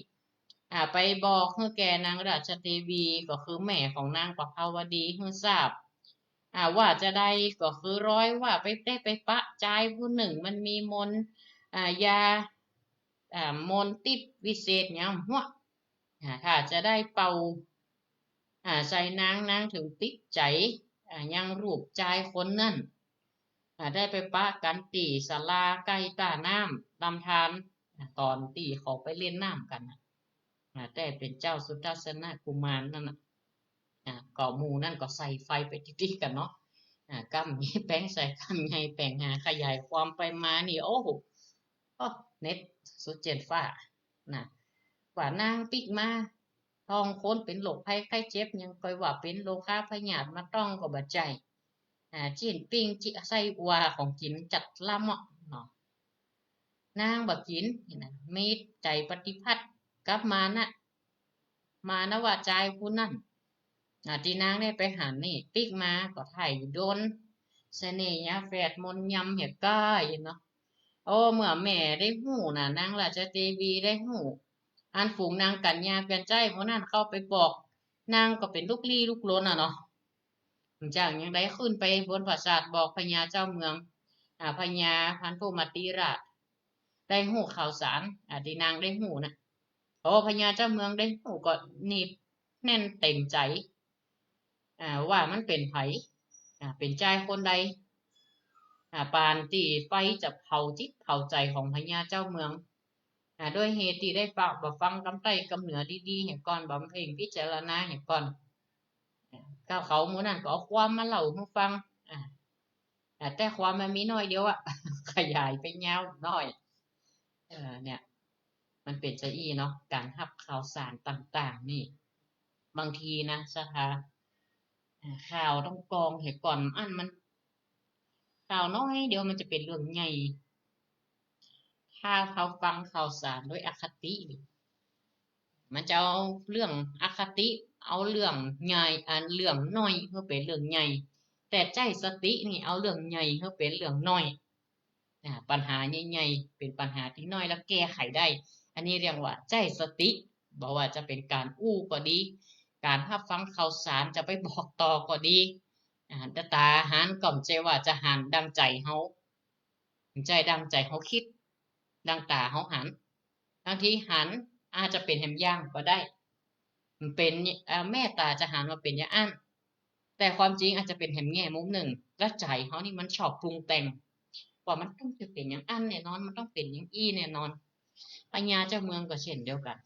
อ่า ไปบอกหื้อแก่นางราชเทวี ก็คือแม่ของนางประภาวดีหื้อทราบ อ่า ว่าจาใดก็คือร้อยว่าไปได้ไปปะจายผู้นึ่ง มันมีมนต์ อ่า ยา อ่า มนต์ติ๊บวิเศษหยังหัว อ่า ถ้าจะได้เป่า อ่า ใส่นาง นางเถิงติดใจ๋ อ่า ยังรูปจายคนนั้น อ่า ได้ไปปะกั๋นตี้ศาลาใก้ต้าน้ำลำธาร อ่า ต๋อนตี้เขาไปเล่นน้ำกั๋นน่ะ อ่า แต่เป๋นเจ้าสุทัศนกุมารนั่นน่ะ อ่า ก็หมู่นั้นก็ใส่ไฟไปติ๊ดๆ กั๋นเนาะ อ่า ก้ำใหญ่แป๋งใส่ก้ำใหญ่แป๋ง หาขยายความไปมานี่ โอ้โห โอ้ เน็ตสุดเจียนฟ้า น่ะ ว่านางปิ๊กมา ท้องคนเป๋นโรคภัยไข้เจ็บหยัง ก้อยว่าเป๋นโรคาพยาธิมาต้องก็บ่ใจ้ อ่า จิ๊นปิ้ง จิ๊นไส้อั่ว ของกิ๋นจัดล้ำอะเนาะ นางบ่กิ๋น นี่นะ มีใจ๋ปฏิปักษ์กับมานะ มานะว่าจายผู้นั้น อ่า ตี้นางได้ไปหันนี่ ปิ๊กมาก็ไถ่ดน เสน่หยาแฝดมนต์ยำเหียก้ายเนาะ โอ้ เมื่อแม่ได้ฮู้น่ะ นางราชเทวีได้ฮู้ อันฝูงนางกัญญาเปียรใจ๊ผู้นั้นเข้าไปบอก นางก็เป๋นลุกลี้ลุกลนน่ะเนาะ เจ้ายังได้ขึ้นไปบนปราสาทบอกพญาเจ้าเมือง อ่า พญาพันธุมติราช ได้ฮู้ข่าวสาร อ่า ตี้นางได้ฮู้น่ะ โอ้ พญาเจ้าเมืองได้ฮู้ก็หนีบแน่นเต็มใจ๋ อ่า ว่ามันเป๋นใผ อ่า เป๋นจายคนใด อ่า ปานตี้ไฟจะเผาจิตเผาใจ๋ของพญาเจ้าเมือง อ่า ด้วยเหตุตี้ได้ปากบ่ฟังกำใต้กำเหนือดีๆ เหียก่อน บำเพ็ญพิจารณาเหียก่อน อ่า ก้าวเขาหมู่นั้นก็เอาความมาเล่าหื้อฟัง อ่า อ่า แต่ความมันมีน้อยเดียวอะ ขยายไปยาวน้อย เออ เนี่ย มันเป๋นจาอี้เนาะ ก๋านฮับข่าวสารต่างๆ นี่ บางทีนะ ศรัทธา อ่า ข่าวต้องกรองเหียก่อน อันมัน ข่าวน้อยเดียวมันจะเป๋นเรื่องใหญ่ ถ้าเฮาฟังข่าวสารด้วยอคตินี่ มันจะเอาเรื่องอคติ เอาเรื่องใหญ่ อันเรื่องน้อยหื้อเป๋นเรื่องใหญ่ แต่ใจ๊สตินี่เอาเรื่องใหญ่หื้อเป๋นเรื่องน้อย อ่า ปัญหาใหญ่ๆ เป๋นปัญหาตี้น้อยแล้วแก้ไขได้ อันนี้เรียกว่าใจ๊สติ บ่ว่าจะเป๋นก๋านอู้ก็ดี ก๋านฮับฟังข่าวสารจะไปบอกต่อก็ดี อ่า ต๋าหันก็บ่ใจ้ว่าจะหันดังใจ๋เฮา บ่ใจ้ดังใจ๋เฮากึ๊ด ดังต๋าเฮาหัน บางทีหันอาจจะเป๋นแหมอย่างก็ได้ มันเป๋น เอ่อ แม่ต๋าจะหันว่าเป๋นอย่างอั้น แต่ความจริงอาจจะเป๋นแหมแง่มุมนึ่ง แล้วใจ๋เฮานี่มันชอบปรุงแต่ง ว่ามันต้องจะเป๋นอย่างอั้นแน่นอน มันต้องเป๋นอย่างอี้แน่นอน พญาเจ้าเมืองก็เช่นเดียวกั๋น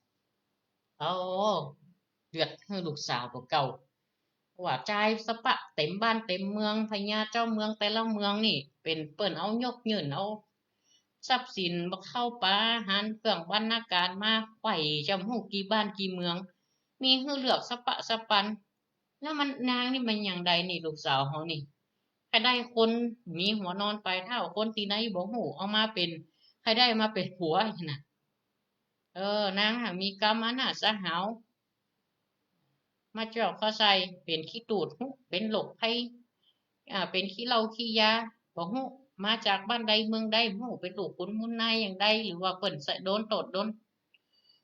โอ้ เดือดหื้อลูกสาวกว่าเก่า ว่าจ่ายสะปะเต๋มบ้านเต๋มเมือง พญาเจ้าเมืองแต่ละเมืองนี่ เป๋นเปิ้นเอายกยื่นเอาทรัพย์สินบ่เข้าปาอาหารเครื่องบรรณาการมาไขว้จำฮู้กี่บ้านกี่เมือง มีหื้อเลือกสะปะสะปัน แล้วมันนางนี่มันอย่างใดนี่ ลูกสาวเฮานี่ ใค่ได้คนมีหัวนอนปลายเท้า คนตี้ไหนบ่ฮู้ เอามาเป๋น ใค่ได้มาเป๋นผัวหั้นน่ะ เออ นางหากมีกำอำนาจสะหาว มาจอกเข้าใส่ เป๋นขี้ตูดฮู้ เป๋นโรคภัย อ่า เป๋นขี้เหล้าขี้ยา บ่ฮู้ มาจากบ้านใดเมืองใด บ่ฮู้ เป๋นลูกขุนมูลนายอย่างใด หรือว่าเปิ้นใส่ โดนโต้ษ โดน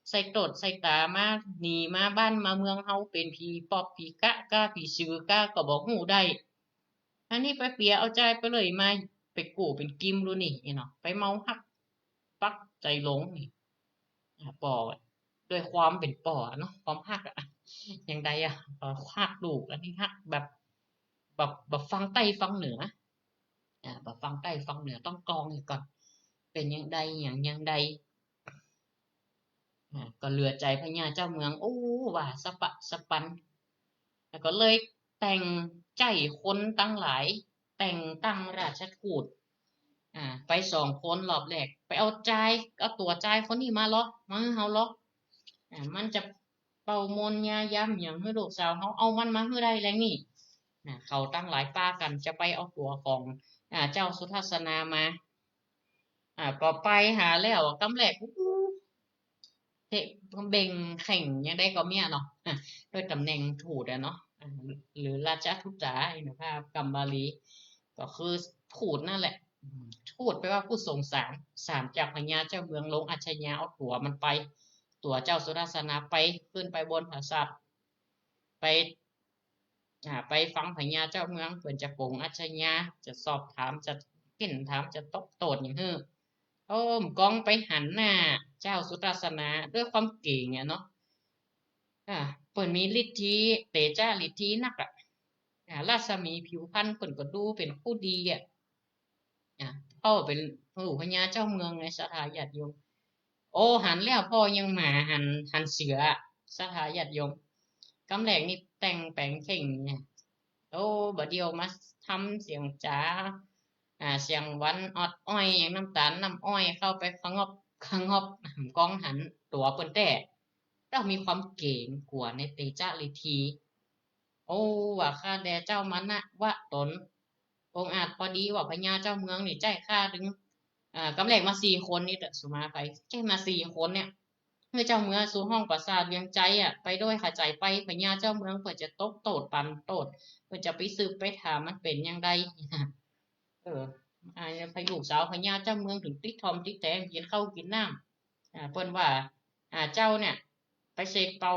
ใส่โต้ษใส่ต๋ามา หนีมาบ้านมาเมืองเฮา เป๋นผีปอบผีกะก้า ผีสือก้า ก็บ่ฮู้ได้ อันนี้ไปเปียเอาจ่ายไปเลย มาไปกู้เป๋นกิมดูนี่ อี้เนาะ ไปเมาฮัก ปักใจ๋หลงนี่ อ่า ป้อ ด้วยความเป๋นป้อเนาะ ความฮักอะ อย่างใดอะ เอ่อ ฮักลูก อันนี้ฮักแบบ แบบ แบบฟังใต้ฟังเหนือ อ่า แบบฟังใต้ฟังเหนือ ต้องกรองอีกก่อน เป๋นอย่างใด อย่าง อย่างใด อ่า ก็เหลือใจ๋พญาเจ้าเมือง โอ้ ว่าสะปะสะปัน แล้วก็เลยแต่งใจ๊คนตังหลาย แต่งตั้งราชทูต อ่า ไปสองคนรอบแรก ไปเอาจาย เอาตั๋วจายคนนี้มาลอ มาหื้อเฮาลอ อ่า มันจะเป่ามนต์ยายำหยังหื้อลูกสาวเฮา เอามันมาหื้อได้แลงนี่ นะ เขาตังหลายปากั๋นจะไปเอาตั๋วของ อ่า เจ้าสุทัศนามา อ่า ก็ไปหาแล้ว กำแรก อู้ เตะเบ่งเข่งอย่างใดก็เมี้ยเนาะ อ่ะ ด้วยต๋ำแหน่งทูตอะเนาะ อ่ะ หรือราชทูตจ๋า ในพระกำบาลี ก็คือทูตนั่นแหละ อืม ทูตแปลว่าผู้ส่งสาร สารจากพญาเจ้าเมืองลงอาชญา เอาตั๋วมันไป ตั๋วเจ้าสุทัศนาไป ขึ้นไปบนผาสาท ไป อ่า ไปฟังพญาเจ้าเมือง เปิ้นจะปลงอาชญา จะสอบถาม จะเค้นถาม จะตอบโต้หยังหื้อ โอ้ หม่อมกองไปหันหน้าเจ้าสุทัศนาด้วยความเก๋งอะเนาะ อ่า เปิ้นมีฤทธิ เตจ๊ะฤทธินักอะ อ่า รัศมีผิวพรรณเปิ้นก็ดูเป๋นผู้ดีอะ อ่า เปิ้นเป๋นลูกพญาเจ้าเมืองไง ศรัทธาญาติโยม โอ้ หันแล้วป้อยังหมาหัน หันเสือ ศรัทธาญาติโยม กำแรกนี่แต่งแป๋งเข่งเนี่ย โอ้ บ่าเดี่ยวมาทำเสียงจ๋า อ่า เสียงหวานออดอ้อย อย่างน้ำต๋าลน้ำอ้อย เข้าไปขะงอบขะงอบ หม่อมกองหันตั๋วเปิ้นแต๊ ต้องมีความเก๋งกั๋วในเตจ๊ะฤทธิ โอ้ ว่าข้าแด่เจ้ามานะวะต๋น องอาจ พอดีว่าพญาเจ้าเมืองนี่ใจ๊ข้าตึง อ่า กำแรกมาสี่คนนี่เต๊อะ สุมาภัย ใจ๊มาสี่คนเนี่ย หื้อเจ้าเมืองสู่ห้องปราสาทเวียงไจ๊อะ ไปโดยเข้าใจ๋ไป พญาเจ้าเมืองเปิ้นจะตอบโต้ปันโต้ เปิ้นจะไปสืบไปถามมันเป๋นอย่างใด เออ อ่า พญาลูกสาวพญาเจ้าเมืองตึงติดถ่อมติดแตง กินข้าวกินน้ำ อ่า เปิ้นว่า อ่า เจ้าเนี่ย ไปเสกเป่า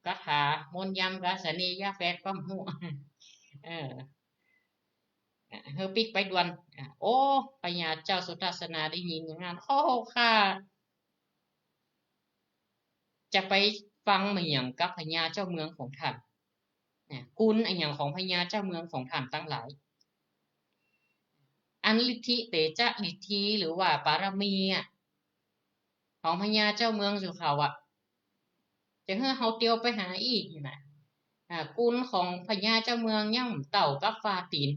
คาถามนต์ยำกาเสน่ห์ยาแฝดความฮู้ เออ อ่า หื้อปิ๊กไปด่วน อ่า โอ้ พญาเจ้าสุทัศนาได้ยินอย่างนั้น โอ้ ข้าจะไปฟังอะหยังกับพญาเจ้าเมืองของท่าน นะ คุณอะหยังของพญาเจ้าเมืองของท่านตังหลาย อันฤทธิเตจ๊ะฤทธิ หรือว่าปารมีอะ ของพญาเจ้าเมืองสู่เขาอะ จะหื้อเฮาเตียวไปหาอี้นี่นะ อ่า คุณของพญาเจ้าเมืองยังบ่เต้ากับฝ่าตี๋น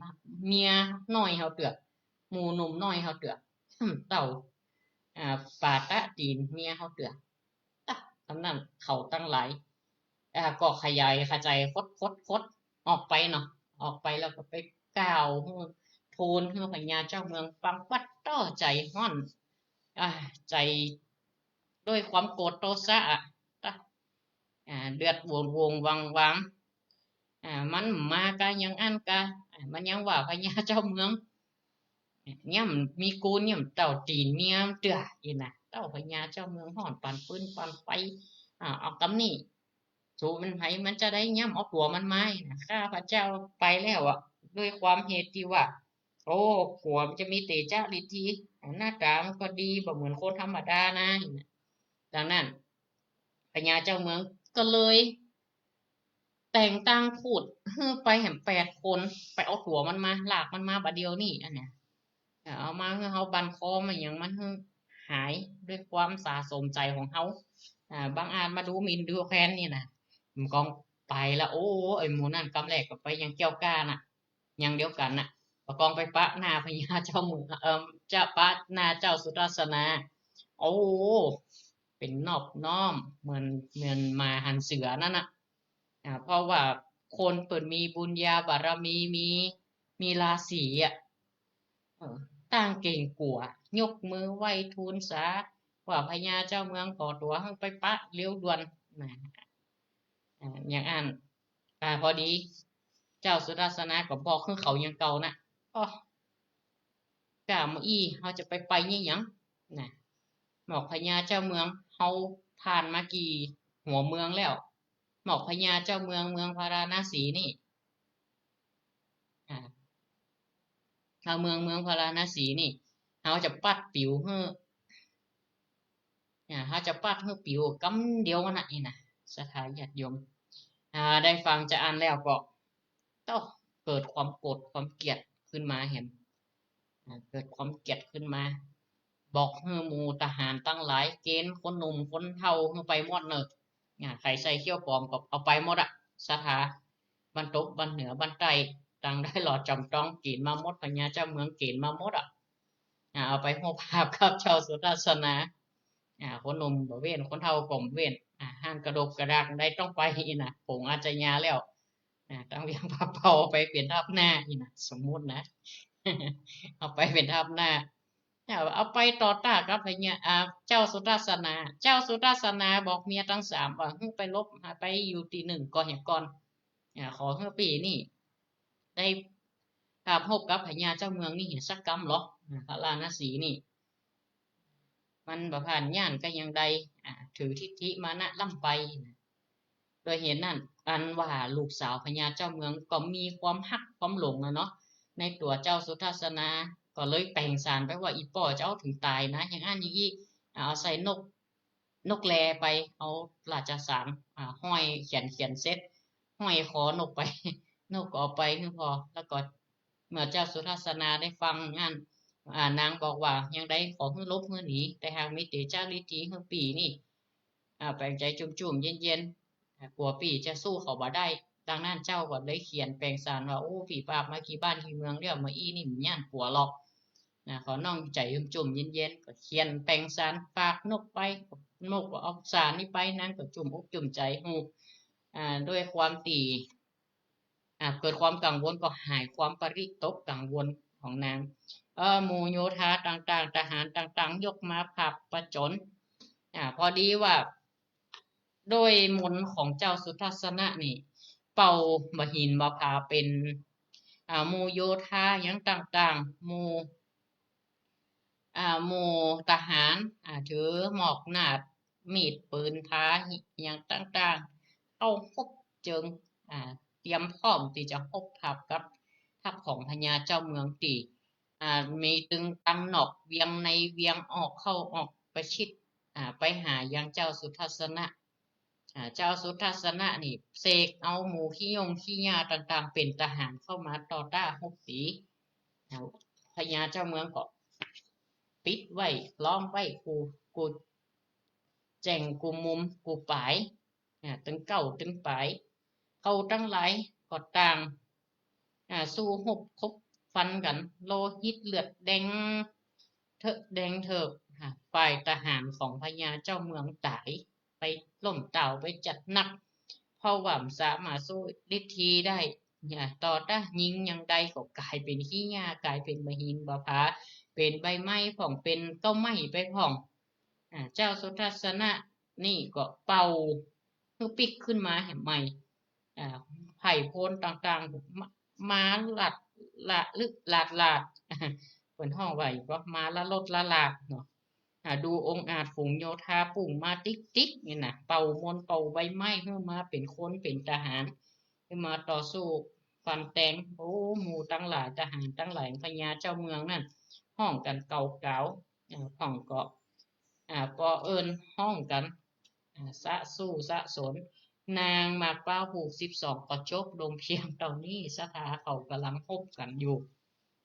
เมียน้อยเฮาเตื้อ หมู่หนุ่มน้อยเฮาเตื้อ ยังบ่เต้า อ่า ฝ่าตะตี๋นเมียเฮาเตื้อ อ่ะ กำนั้นเขาตังหลาย อ่า ก็ขยายขจายคดคดคดออกไปเนาะ ออกไปแล้วก็ไปกล่าวหื้อ ทูลหื้อพญาเจ้าเมืองฟัง ปั๊ดเต๊าะ ใจ๋ฮ้อน อ่า ใจ๋ด้วยความโกรธโทสะอะ อ่า เดือดโหวงโหวงวังวัง อ่า มันมากะอย่างอั้นกะ อ่า มันยังว่าพญาเจ้าเมือง เนี่ย มีกูลเนี่ย เต้าตี๋นเมียเตื้อ อี้นะ เต้าพญาเจ้าเมืองฮ้อนปานฟืนปานไฟ อ่า เอากำนี้ สูมันไผมันจะได้ย่ำเอาตั๋วมันมา อี้นะ ข้าพเจ้าไปแล้วอะ ด้วยความเหตุตี้ว่า โอ้ กั๋วมันจะมีเตจ๊ะฤทธี หน้าต๋ามันก็ดี บ่เหมือนคนธรรมดานะ ดังนั้น พญาเจ้าเมืองก็เลย แต่งตั้งทูตหื้อไปแหมแปดคน ไปเอาตั๋วมันมา ลากมันมาบ่าเดี่ยวนี้ อันเนี้ย เอามาหื้อเฮาบั่นคอมันหยังมันหื้อหาย ด้วยความสาสมใจ๋ของเฮา อ่า บังอาจมาดูหมิ่นดูแคลนนี่นะ มันก็ไปละ โอ้ ไอ้หมู่นั้นกำแรกก็ไปยังเกี้ยวก้าน่ะ อย่างเดียวกั๋นน่ะ ปะกองไปปะหน้าพญาเจ้าเมือง เอ่อ จะปะหน้าเจ้าสุทัศนา โอ้ เป๋นนอบน้อมเหมือน เหมือนหมาหันเสือนั่นน่ะ อ่า เพราะว่าคนเปิ้นมีบุญญาบารมี มี มีราศีอะ เออ ต่างเกรงกั๋ว ยกมือไหว้ทูลสา ว่าพญาเจ้าเมืองขอตั๋วหื้อไปปะเร็วด่วนนะ อ่า อย่างอั้น อ่า พอดี เจ้าสุทัศนาก็บอกหื้อเขาอย่างเก่าน่ะ อ้อ ก้าเมื่ออี้เฮาจะไปไปเนี่ยหยัง นะ บอกพญาเจ้าเมือง เฮาผ่านมากี่หัวเมืองแล้ว บอกพญาเจ้าเมือง เมืองพาราณสีนี่ อ่า เฮาเมือง เมืองพาราณสีนี่ เฮาจะปัดปิ๋วหื้อ อ่า เฮาจะปัดหื้อปิ๋วกำเดียวนั่นน่ะ นี่นะ ศรัทธาญาติโยม อ่า ได้ฟังจาอั้นแล้วก็ โต้ เกิดความโกรธความเกลียดขึ้นมาแหม อ่า เกิดความเกลียดขึ้นมา บอกหื้อหมู่ทหารตังหลาย เกณฑ์คนหนุ่มคนเฒ่าหื้อไปหมดเน่อ อ่า ใผใส่เขี้ยวปลอมก็เอาไปหมดอะ ศรัทธา บ้านตก บ้านเหนือ บ้านใต้ ตังได้หลอดจอมต้อง เกณฑ์มาหมด พญาเจ้าเมืองเกณฑ์มาหมดอะ อ่า เอาไปฮบหับกับเจ้าสุทัศนา อ่า คนหนุ่มบ่เว้น คนเฒ่าก็บ่เว้น อ่า ห้างกระดกกระดากได้ต้องไป อี้นะ ผงอาชญาแล้ว อ่า ตังเวียงป่าเป้าเอาไปเป๋นทัพหน้า อี้นะ สมมุตินะ เอาไปเป๋นทัพหน้า เอา เอาไปต่อต้านกับพญา อ่า เจ้าสุทัศนา เจ้าสุทัศนาบอกเมียตังสามว่า หื้อไปรบ หาไปอยู่ตี้นึ่งก่อน เหียก่อน อ่า ขอหื้อปี้นี่ ได้ อ่า พบกับพญาเจ้าเมืองนี่เหียสักกำลอ อ่า พาราณสีนี่ มันบ่ผ่านญาณก็ยังได้ อ่า ถือทิฐิมานะล้ำไปนะ ด้วยเหตุนั้น อันว่าลูกสาวพญาเจ้าเมืองก็มีความฮักความหลงอะเนาะ ในตั๋วเจ้าสุทัศนา ก็เลยแป๋งสารไปว่า อี่ป้อจะเอาเถิงต๋ายนะ อย่างอั้นอย่างอี้ อ่า เอาใส่นก นกแลไป เอาราชสาร อ่า ห้อยเขียน เขียนเสร็จ ห้อยคอนกไป นกก็เอาไปหื้อผ่อ แล้วก็เมื่อเจ้าสุทัศนาได้ฟังอั้น อ่า นางบอกว่า อย่างใดขอหื้อหลบหื้อหนี แต่หากมีเตจ๊ะฤทธีหื้อปี้นี่ อ่า แป๋งใจ๋จุ่มๆ เย็นๆ อ่า กั๋วปี้จะสู้เขาบ่ได้ ดังนั้นเจ้าก็เลยเขียนแป๋งสารว่า โอ้ ปี้ปราบมากี่บ้านกี่เมืองแล้ว เมื่ออี้นี่บ่ย่านกั๋วหรอก นะ ขอน้องใจ๋จุ่มๆ เย็นๆ ก็เขียนแป๋งสารฝากนกไป นกก็เอาสารนี้ไป นางก็จุ่มอกจุ่มใจ๋ฮู้ อ่า ด้วยความตี้ อ่า เกิดความกังวลก็หายความปริตกกังวลของนาง เอ่อ หมู่โยธาต่างๆ ทหารต่างๆ ยกมาผลัดผจญ อ่า พอดีว่า ด้วยมนต์ของเจ้าสุทัศนะนี่ เป่าบ่าหินบ่าผาเป๋น อ่า หมู่โยธาหยังต่างๆ หมู่ อ่า หมู่ทหาร อ่า ถือหมอกหนาบ มีดปืนพาหยังต่างๆ เข้าฮบเจิง อ่า เตรียมพร้อมตี้จะฮบหับกับทัพของพญาเจ้าเมืองตี้ อ่า มีตึงตังนอกเวียงในเวียง ออกเข้าออกประชิด อ่า ไปหายังเจ้าสุทัศนะ อ่า เจ้าสุทัศนะนี่เสกเอาหมู่ขี้ย่งขี้ย่าต่างๆ เป๋นทหารเข้ามาต่อต้านฮบตี๋ อ่า พญาเจ้าเมืองก็ปิดไว้ ล้อมไว้ กู้ กู้แจ้ง กู้มุม กู้ป๋าย อ่า ตึงเก๊าตึงป๋าย เขาตังหลายก็ต่าง อ่า สู้ฮบคบฟันกั๋น โลหิตเลือดแดงเถิกแดงเถิก อ่า ฝ่ายทหารของพญาเจ้าเมืองต๋าย ไปล้มต้าวไปจัดหนัก เพราะว่าบ่สามารถสู้ฤทธีได้ อ่า ต่อต้านยิงอย่างใดก็ก๋ายเป๋นขี้ย่า ก๋ายเป๋นบ่าหินบ่าผา เป๋นใบไม้พ่อง เป๋นเก๊าไม้ไปพ่อง อ่า เจ้าสุทัศนะนี่ก็เป่าหื้อปิ๊กขึ้นมาแหมใหม่ อ่า ไพร่โพลนต่างๆ มา มาหลัด ละลึกหลาดหลาด เปิ้นฮ้องว่าก็มาละลดละลาดเนาะ อ่า ดูองอาจฝูงโยธาปุ่งมาติ๊กๆ นี่นะ เป่ามนต์เป่าใบไม้หื้อมาเป๋นคนเป๋นทหาร หื้อมาต่อสู้ ฟันแตง โอ้ หมู่ตังหลาย ทหารตังหลาย พญาเจ้าเมืองนั้น ฮ้องกั๋นเก่าๆ เอ่อ พ่องก็ อ่า ปอเอิ้นฮ้องกั๋น อ่า สะสู้สะสน นางหมากเป๊าผูกสิบสอง ก็จบลงเพียงเต้านี้ ศรัทธาเขาก่ำลังฮบกั๋นอยู่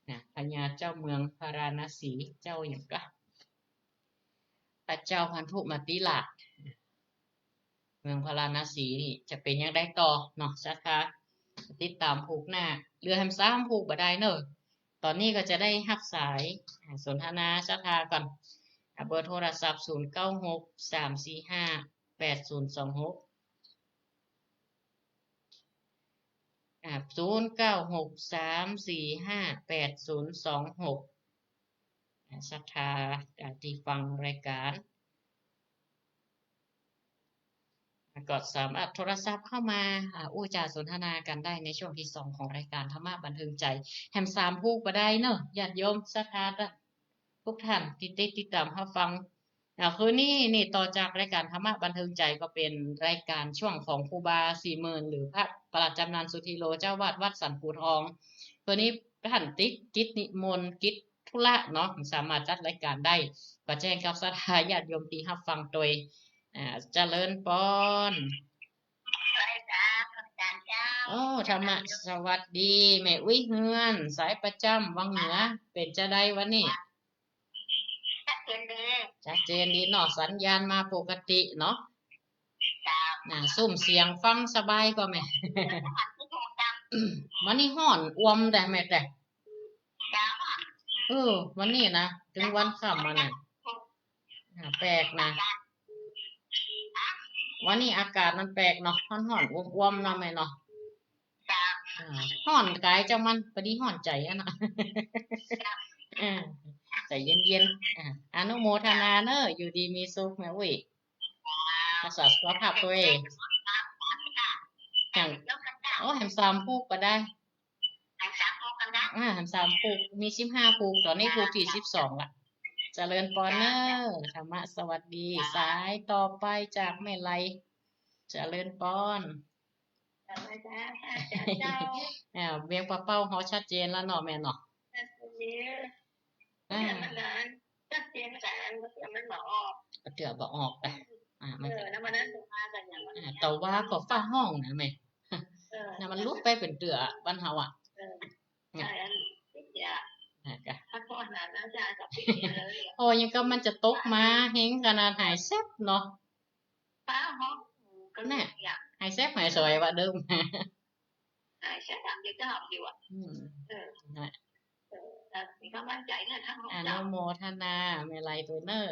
นะ พญาเจ้าเมืองพาราณสี เจ้าหยังกะ พระเจ้าพันธุมติราช เมืองพาราณสีนี่จะเป๋นอย่างใดต่อเนาะ ศรัทธาติดต๋ามผูกหน้า เหลือแหมสามผูกบ่ได้เนาะ ต๋อนนี้ก็จะได้ฮับสาย อ่า สนทนาศรัทธาก่อน อ่า เบอร์โทรศัพท์ ศูนย์เก้าหก สามสี่ห้า แปดศูนย์สองหก อ่า ศูนย์เก้าหก สามสี่ห้า แปดศูนย์สองหก อ่า ศรัทธา อ่า ตี้ฟังรายก๋าน ก็สามารถโทรศัพท์เข้ามา อ่า อู้จ๋าสนทนากั๋นได้ในช่วงตี้สองของรายก๋านธรรมะบันเทิงใจ๋ แหมสามผูกบ่ได้เนาะ ญาติโยมศรัทธาทุกท่านตี้ติด ติดต๋ามฮับฟัง อ่า คืนนี้นี่ต่อจากรายก๋านธรรมะบันเทิงใจ๋ก็เป๋นรายก๋านช่วงของครูบาสี่หมื่น หรือพระประหลัดจำนันสุธีโล เจ้าวัดวัดสันปูทอง คืนนี้ต้านติดกิจนิมนต์ กิจธุระเนาะ บ่สามารถจัดรายก๋านได้ ก็แจ้งกับศรัทธาญาติโยมตี้ฮับฟังตวย อ่า เจริญปอน โอ้ ธรรมะ สวัสดี แม่อุ๊ยเฮือน สายประจ๋ำวังเหนือ เป๋นจาใดวันนี้ ชัดเจนดี ชัดเจนดีเนาะ สัญญาณมาปกติเนาะ เจ้า น่ะ ซุ่มเสียงฟังสบายก่อแม่ วันนี้ฮ้อนอ่วมแต๊แม่แต๊ เจ้า เออ วันนี้นะ ตึงวันค่ำมาน่ะ อ่า แปลกนะ วันนี้อากาศมันแปลกเนาะ ฮ้อนๆ อ่วมๆ เนาะแม่เนาะ เจ้า อ่า ฮ้อนก๋ายเจ้ามัน ปอดีฮ้อนใจ๋อะเนาะ เจ้า อ่า ใจ๋เย็นๆ อ่า อนุโมทนาเนาะ อยู่ดีมีสุขแม่อุ๊ย รักษาสุขภาพตวย อย่าง โอ้ แหมสามผูกบ่ได้ แหมสามผูกกั๋นนะ อ่า แหมสามผูก มีสิบห้าผูก ต๋อนนี้ผูกตี้สิบสองละ เจริญปอนเนาะ ธรรมะ สวัสดี สายต่อไปจากแม่ไล เจริญปอน เจ้า อ่า เวียงป่าเป้าเฮาชัดเจนแล้วเนาะแม่เนาะ ชัดเจน อ่า ชัดเจน มันบ่ออก เตื้อบ่ออก อ่ะ อ่ะ มัน เออ แล้ววันนั้นจะมากันอย่าง อ่า แต่ว่าก็ฟ้าฮ้องนะแม่ เออ น่ะ มันหลุดไปเป๋นเตื้อบ้านเฮาอะ เออ เนี่ย ใช่ อันนี้เตื้อ อ่ะ กะ พักผ่อนนานนะจ๊ะ กับพี่เลย โอ้ ยังก็มันจะตกมาแฮงขนาดหายแซบเนาะ ฟ้าฮ้องก็ น่ะ อยาก หายแซบหายสวยว่าเดิม หายแซบ เดี๋ยวจะหลับอยู่อะ อืม เออ น่ะ เออ เออ มีความมั่นใจ๋เนี่ย ทั้งห้อง อนุโมทนาแม่ไลตวยเนาะ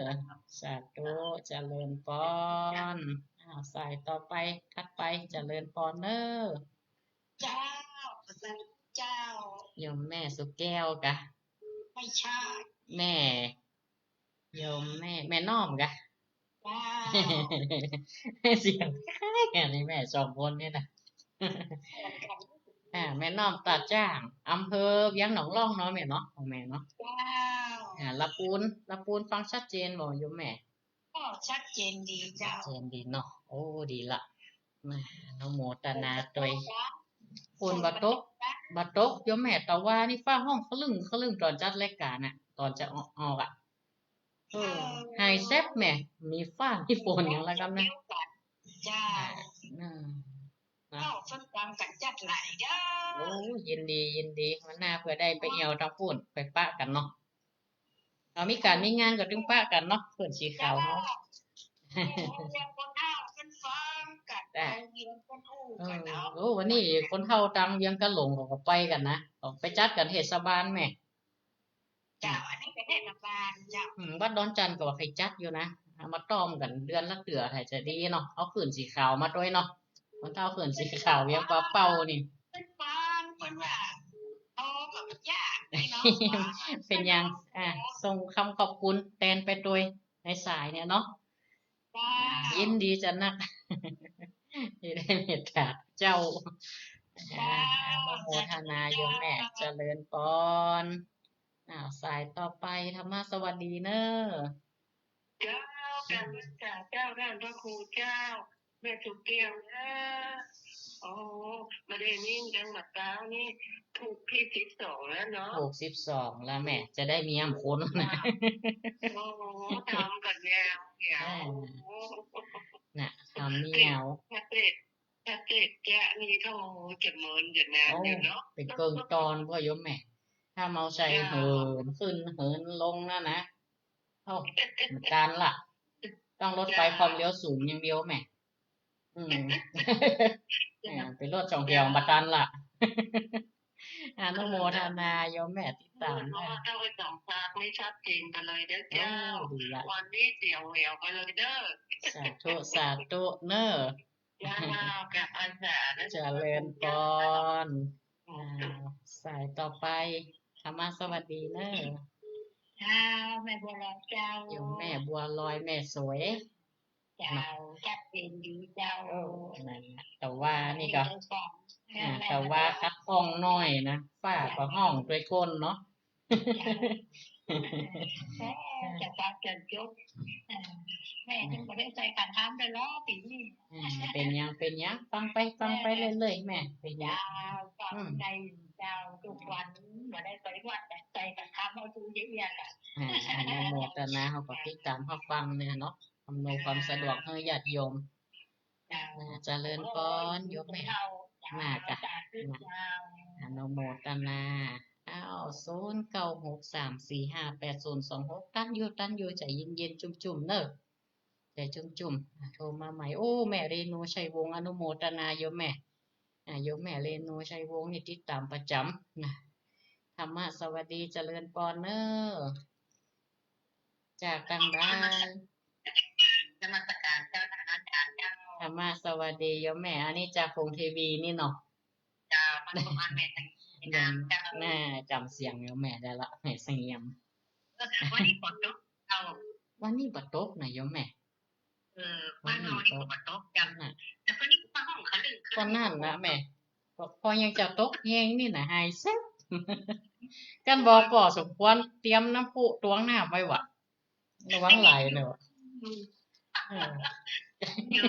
สาธุ เจริญปอน อ้าว สายต่อไป ถัดไป เจริญปอนเนาะ เจ้า เจ้า โยมแม่สุแก้วกะ ไม่ใช่ แม่ โยมแม่ แม่น้อมกะ เจ้า เสียงคล้ายกั๋นนี่แม่สองคนนี่นะ อ่า แม่น้อมตาจ้าง อำเภอเวียงหนองล่องเนาะแม่เนาะ ของแม่เนาะ เจ้า อ่า ละปูน ละปูนฟังชัดเจนบ่โยมแม่ ก็ชัดเจนดีเจ้า ชัดเจนดีเนาะ โอ้ ดีละ มา อนุโมทนาตวย ฝนบ่ตก บ่ตกโยมแม่ แต่ว่านี่ฟ้าฮ้องคลึ้มคลึ้มต๋อนจัดรายก๋านน่ะ ต๋อนจะออก ออกอะ เออ เออ หายแซบแม่ มีฟ้ามีฝนอย่างละกำนะ เจ้า อ่า อืม นะ ก็ส้มตำกั๋นจัดหลายเด้อ โอ้ ยินดี ยินดี วันหน้าเผื่อได้ไปเอี่ยวตางปู๊น ไปปะกั๋นเนาะ เฮามีก๋านมีงานก็ตึงปะกั๋นเนาะ เปื้อนสีขาวเฮา เออ เรียกคนเฒ่าคนฟังกั๋น จ้ะ เรียกคนอู้กั๋นเนาะ เออ โอ้ วันนี้คนเฒ่าตางเวียงกาหลงเขาก็ไปกั๋นนะ เขาไปจัดกั๋นเทศบาลแม่ เจ้า อันนี้เป๋นเทศบาลเจ้า อืม วัดดอนจันทน์ก็ว่าใค่จัดอยู่นะ เอามาต้อมกั๋นเดือนละเตื้อ ถ้าจะดีเนาะ เอาขื่นสีขาวมาตวยเนาะ คนเฒ่าเอาขื่นสีขาวเวียงป่าเป้านี่ เปิ้นฟัง เปิ้นว่า โตก็บ่ยากนี่เนาะ เป๋นหยัง อ่า ส่งกำขอบคุณแตนไปตวยในสายเนี่ยเนาะ เจ้า ยินดีจานัก ที่ได้เมตตาเจ้า เจ้า อ่า อนุโมทนาโยมแม่ เจริญปอน อ้าว สายต่อไป ธรรมะสวัสดีเนาะ เจ้า กราบนมัสก๋านเจ้า ต้านพระครูเจ้า แม่สุแก้วเนาะ โอ้ บ่าเดี่ยวนี้ยังบ่าเจ๊านี่ถูกตี้สิบสองแล้วเนาะ ถูกสิบสองแล้วแม่ จะได้มีอ้ำคน เจ้า โอ้ ทำกั๋นยาวเหีย อ่า โอ้ น่ะ ทำนี่ยาว ถ้าเจ็ด ถ้าเจ็ดแจ๊ะนี่ก็ โอ้ จะเมินจะนานอยู่เนาะ โอ้ เป๋นเกิ่งตอนป้อโยมแม่ ถ้าเมาใส่ เจ้า เหินขึ้นเหินลงนั่นนะ โอ้ บ่ตันละ ต้องรถไฟความเร็วสูงอย่างเดียวแม่ อืม อ่า เป๋นรถสองแถวบ่ตันละ อนุโมทนาโยมแม่ติดต๋าม เออ เพราะว่าเจ้าไปส่องซากนี่ชัดเจนไปเลยเด้อเจ้า โอ้ ดีละ วันนี้เสียวแหววไปเลยเด้อ สาธุ สาธุเน่อ เจ้า กับอาสานะ เจริญปอน อืม อ่า สายต่อไป ธรรมะสวัสดีเน่อ เจ้า แม่บัวลอยเจ้า โยมแม่บัวลอยแม่สวย เจ้า เนาะ ชัดเจนดีเจ้า เออ นั่นน่ะ แต่ว่านี่ก็ มีใจสั่น อ่า นั่นแหละ แต่ว่าขัดข้องหน้อยนะ ฟ้าก็ฮ้องตวยก้นเนาะ เจ้า เออ จะฟังจนจบ เออ แม่จึงบ่ได้ใส่ขันธรรมเลยเหรอปี๋นี้ อ่า เป๋นหยัง เป๋นหยัง ฟังไป ฟังไปเรื่อยๆ แม่ เป๋นหยัง เจ้า ฟัง อืม ได้เจ้า ทุกวัน บ่ได้ไปวัด ใส่ขันธรรมเอาดูเยียะๆ อ่ะ อ่า อนุโมทนา เฮาก็ติดต๋ามเฮาฟังเนี่ยเนาะ อำนวยความสะดวกหื้อญาติโยม เจ้า อ่า เจริญปอน โยมแม่ เจ้า น่ะกะ สาธุ น่ะ เจ้า อนุโมทนา อ้าว ศูนย์เก้าหกสามสี่ห้าแปดศูนย์สองหก ตันอยู่ ตันอยู่ ใจ๋เย็นๆ จุ่มๆ เน่อ ใจ๋จุ่มๆ อ่ะ โทรมาใหม่ โอ้ แม่เรนูชัยวงศ์ อนุโมทนาโยมแม่ อ่ะ โยมแม่เรนูชัยวงศ์นี่ติดต๋ามประจ๋ำนะ ธรรมะสวัสดี เจริญปอนเน่อ จากตังใด นมัสการเจ้า ท่านอาจารย์เจ้า ธรรมะสวัสดีโยมแม่ อันนี้จากพงษ์ทีวีนี่เนาะ เจ้า บ้านพวกอันแม่สังเงียมเจ้า น่าจ๋ำเสียงโยมแม่ได้ละ แม่สังเงียม เออ วันนี้ฝนตกเจ้า วันนี้บ่ตกนะโยมแม่ เออ บ้านเฮานี่ก็บ่ตกเจ้า น่ะ แต่วันนี้ก็ฮ้องขะลึ่งๆ ก็นั่นนะแม่ ก็ ก็ยังจะตกแฮงนี่นะ หายแซบ กั๋นบ่ก็สมควรเตรียมน้ำพุตวงน้ำไว้วะ ระวังไหลเนาะ อืม เออ อยู่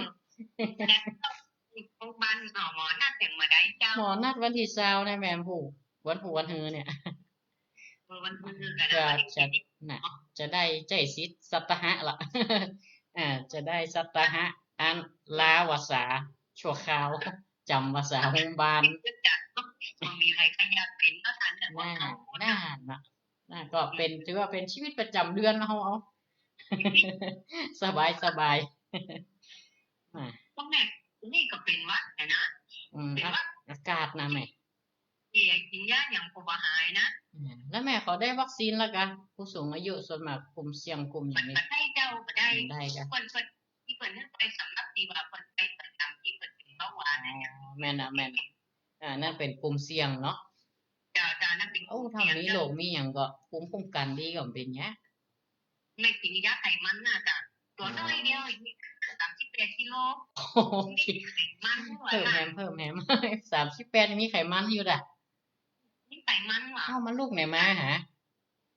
โรงพยาบาลหมอ หมอนัดเมื่อใดเจ้า หมอนัดวันตี้ซาวนะแม่ วันพูก วันพูกวันฮือเนี่ย เออ วันฮือก็ จะ ได้ จะ น่ะ จะได้ใจ๊สิทธิ์สัตหะละ อ่า จะได้สัตหะ อันลาวาสาชั่วคราว จ๋ำวาสาโฮงบาล บ่มีใผขยับเป๋นเนาะ ท่านเนี่ย น่า น่านะ น่ะ ก็เป๋น ถือว่าเป๋นชีวิตประจ๋ำเดือนเฮาเอา สบายสบาย อ่ะ พวกแม่นี่ก็เป๋นหวัดนะ อืม เป๋นหวัด อากาศนะแม่ เออ กิ๋นยาหยังก็บ่หายนะ อืม แล้วแม่เขาได้วัคซีนแล้วกะ ผู้สูงอายุส่วนมากกลุ่มเสี่ยงกลุ่มหยังนี่ บ่ได้เจ้า บ่ได้ บ่ได้กะ เปิ้น เปิ้น ตี้เปิ้นหื้อไปสำหรับตี้ว่าเปิ้นไปประจ๋ำตี้เปิ้นเป๋นเบาหวานนะ อ๋อ แม่นน่ะ แม่นน่ะ อ่า นั่นเป๋นกลุ่มเสี่ยงเนาะ เจ้า เจ้า นั่นเป๋นกลุ่มเสี่ยง โอ้ ถ้ามีโรคมีหยังก็ภูมิคุ้มกันดีก็บ่เป๋นหยัง แม่กิ๋นยาไขมันน่ะเจ้า ตั๋วน้อยเดียว สามสิบแปดกิโล โอ้โห ไขมัน เพิ่มแฮม เพิ่มแฮม สามสิบแปดยังมีไขมันอยู่ดะ มีไขมันหวา เอ้า มันลุกไหนมาหา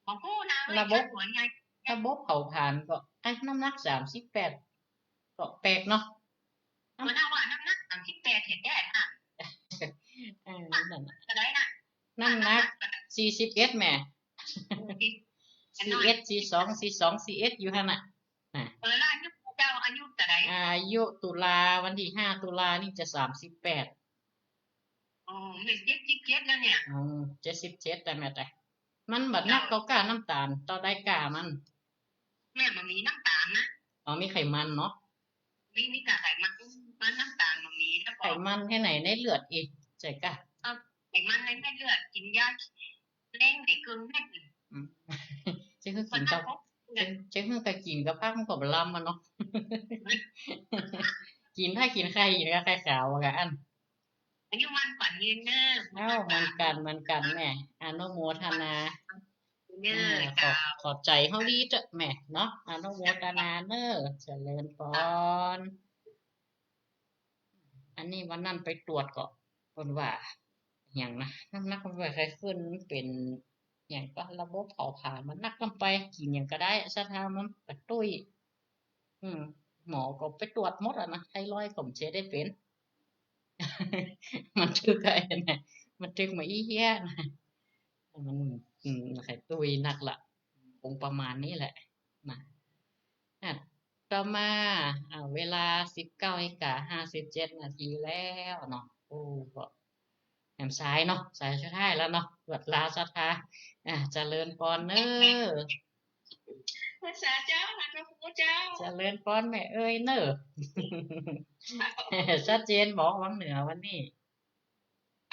บ่ฮู้นะ ระบบ หัวใหญ่ ระบบเผาผลาญก็ อ่ะ น้ำหนักสามสิบแปด ก็แปลกเนาะ เอ้า หัวหน้าว่าน้ำหนักสามสิบแปดเห็นได้ค่ะ เออ นั่นน่ะ เท่าใดน่ะ น้ำหนัก น้ำหนักเท่าใด สี่สิบเอ็ดแม่ สี่สิบเอ็ด สี่สอง สี่สอง สี่เอ็ด อยู่หั่นน่ะ น่ะ เออ แล้วอายุเจ้าอายุเท่าใด อายุตุลา วันตี้ห้าตุลานี่จะสามสิบแปด อ๋อ แม่เจ็ดสิบเจ็ดแล้วเนี่ย อืม เจ็ดสิบเจ็ดแล้วแม่ แต่มันบ่หนักเต้าก้าน้ำตาล เต้าใดก้ามัน แม่บ่มีน้ำตาลนะ อ๋อ มีไขมันเนาะ มี มีแต่ไขมัน มันน้ำตาลบ่มีนะ ไขมันตี้ไหน ในเลือดอิ ใจ้กะ เออ ไขมันในเลือด กิ๋นยา แรงได้เกิ่งเม็ด อืม จะหื้อกิ๋นกับ จะ จะหื้อกิ๋นกับผักมันก็บ่ลำอะเนาะ กิ๋นถ้ากิ๋นไข่ กิ๋นกับไข่ขาวอะกะอั้น อายุมั่นขวัญยืนเน่อ เอ้า เหมือนกัน เหมือนกันแม่ อนุโมทนา เน่อ เออ ขอบ เจ้า ขอบใจ๋เฮาดีเต๊อะแม่เนาะ อนุโมทนาเน่อ เจริญปอน อันนี้วันนั้นไปตรวจก็เปิ้นว่า หยังนะ น้ำหนักเปิ้นว่าไขขึ้น เป๋นหยังก็ระบบเผาผลาญมันหนักเกินไป กิ๋นหยังก็ได้ ซะถ้ามันกระตุ้ย อืม หมอก็ไปตรวจหมดอะนะ ไทรอยด์ก็บ่ใจ้ได้เป๋น มันตึกไอ้นะ มันตึกมาอี้เฮี้ยนะ มัน อืม ใค่ตุ้ยนักละ คงประมาณนี้แหละ นะ อ่ะ ต่อมา อ่า เวลาสิบเก้านาฬิกาห้าสิบเจ็ดนาทีแล้วเนาะ โอ้ ก็แหมสายเนาะ สายสุดท้ายแล้วเนาะ ลวดลาวศรัทธา อ่ะ เจริญปอนเน่อ สาเจ้า หาพระครูเจ้า เจริญปอนแม่เอ้ยเน่อ ชัดเจนบ่วังเหนือวันนี้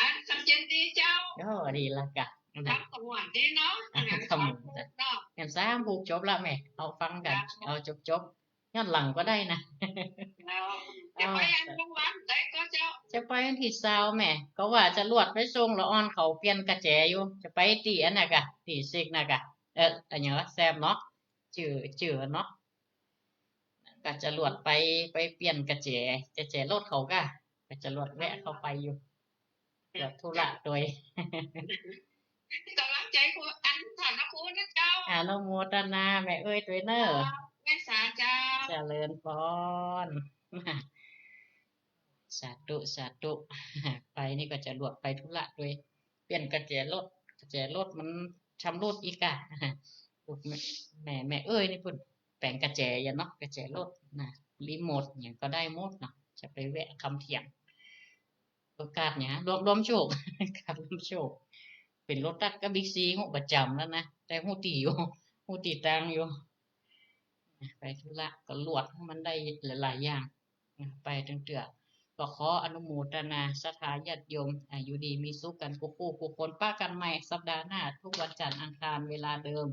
อันชัดเจนดีเจ้า ก็ดีละกะ นะ ทำสงวนดีเนาะ อ่ะ เหนือ ทำ สองคนเนาะ แหมสามผูกจบละแม่ เอาฟังกั๋น เจ้า เอาจบๆ ย้อนหลังก็ได้นะ เจ้า จะไปอันกลางวันได้ก็เจ้า จะไปวันตี้ซาวแม่ ก็ว่าจะลวดไปส่งละอ่อนเขาเปลี่ยนกระแจอยู่ จะไปตี้อันน่ะกะ ตี้เซ็กน่ะกะ เออ อันหยังวะ แซมเนาะ จื้อ จื้อเนาะ ก็จะลวดไป ไปเปลี่ยนกระแจ กระแจรถเขากะ ก็จะลวดแวะเข้าไปอยู่ เกิดธุระตวย ก๋ำลังใจ๋ครู อันถามนะครูนะเจ้า อนุโมทนาแม่เอ้ยตวยเน่อ เจ้า แม่สาเจ้า เจริญปอน สาธุ สาธุ ไปนี่ก็จะลวดไปธุระตวย เปลี่ยนกระแจรถ กระแจรถมันชำรุดอีกอะ ลูกแม่ แม่ แม่เอ้ยนี่เปิ้นแป๋งกระแจอยู่เนาะ กระแจรถนะ รีโมทหยังก็ได้หมดเนาะ จะไปแวะกำเถียง โอกาสเนี่ย รวม รวมโชค ครับ รวมโชค เป๋นรถตั๊กกับบิ๊กซี ฮู้ประจ๋ำแล้วนะ แต่ฮู้ตี้อยู่ ฮู้ตี้ตางอยู่ ไปธุระก็ลวดหื้อมันได้หลายๆ อย่าง ไปตึงเตื้อ ก็ขออนุโมทนาศรัทธาญาติโยม อ่า อยู่ดีมีสุขกั๋นกู้คู่กู้คน ปะกั๋นใหม่สัปดาห์หน้า ทุกวันจันทร์อังคารเวลาเดิม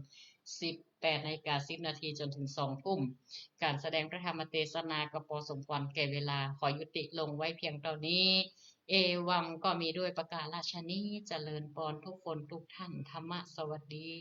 สิบแปดนาฬิกาสิบนาทีจนถึงสองทุ่ม ก๋านแสดงพระธรรมเตสนาก็ปอสมควรแก่เวลา ขอยุติลงไว้เพียงเต้านี้ เอวังก็มีด้วยประการฉะนี้ เจริญปอนทุกคนทุกท่าน ธรรมะสวัสดี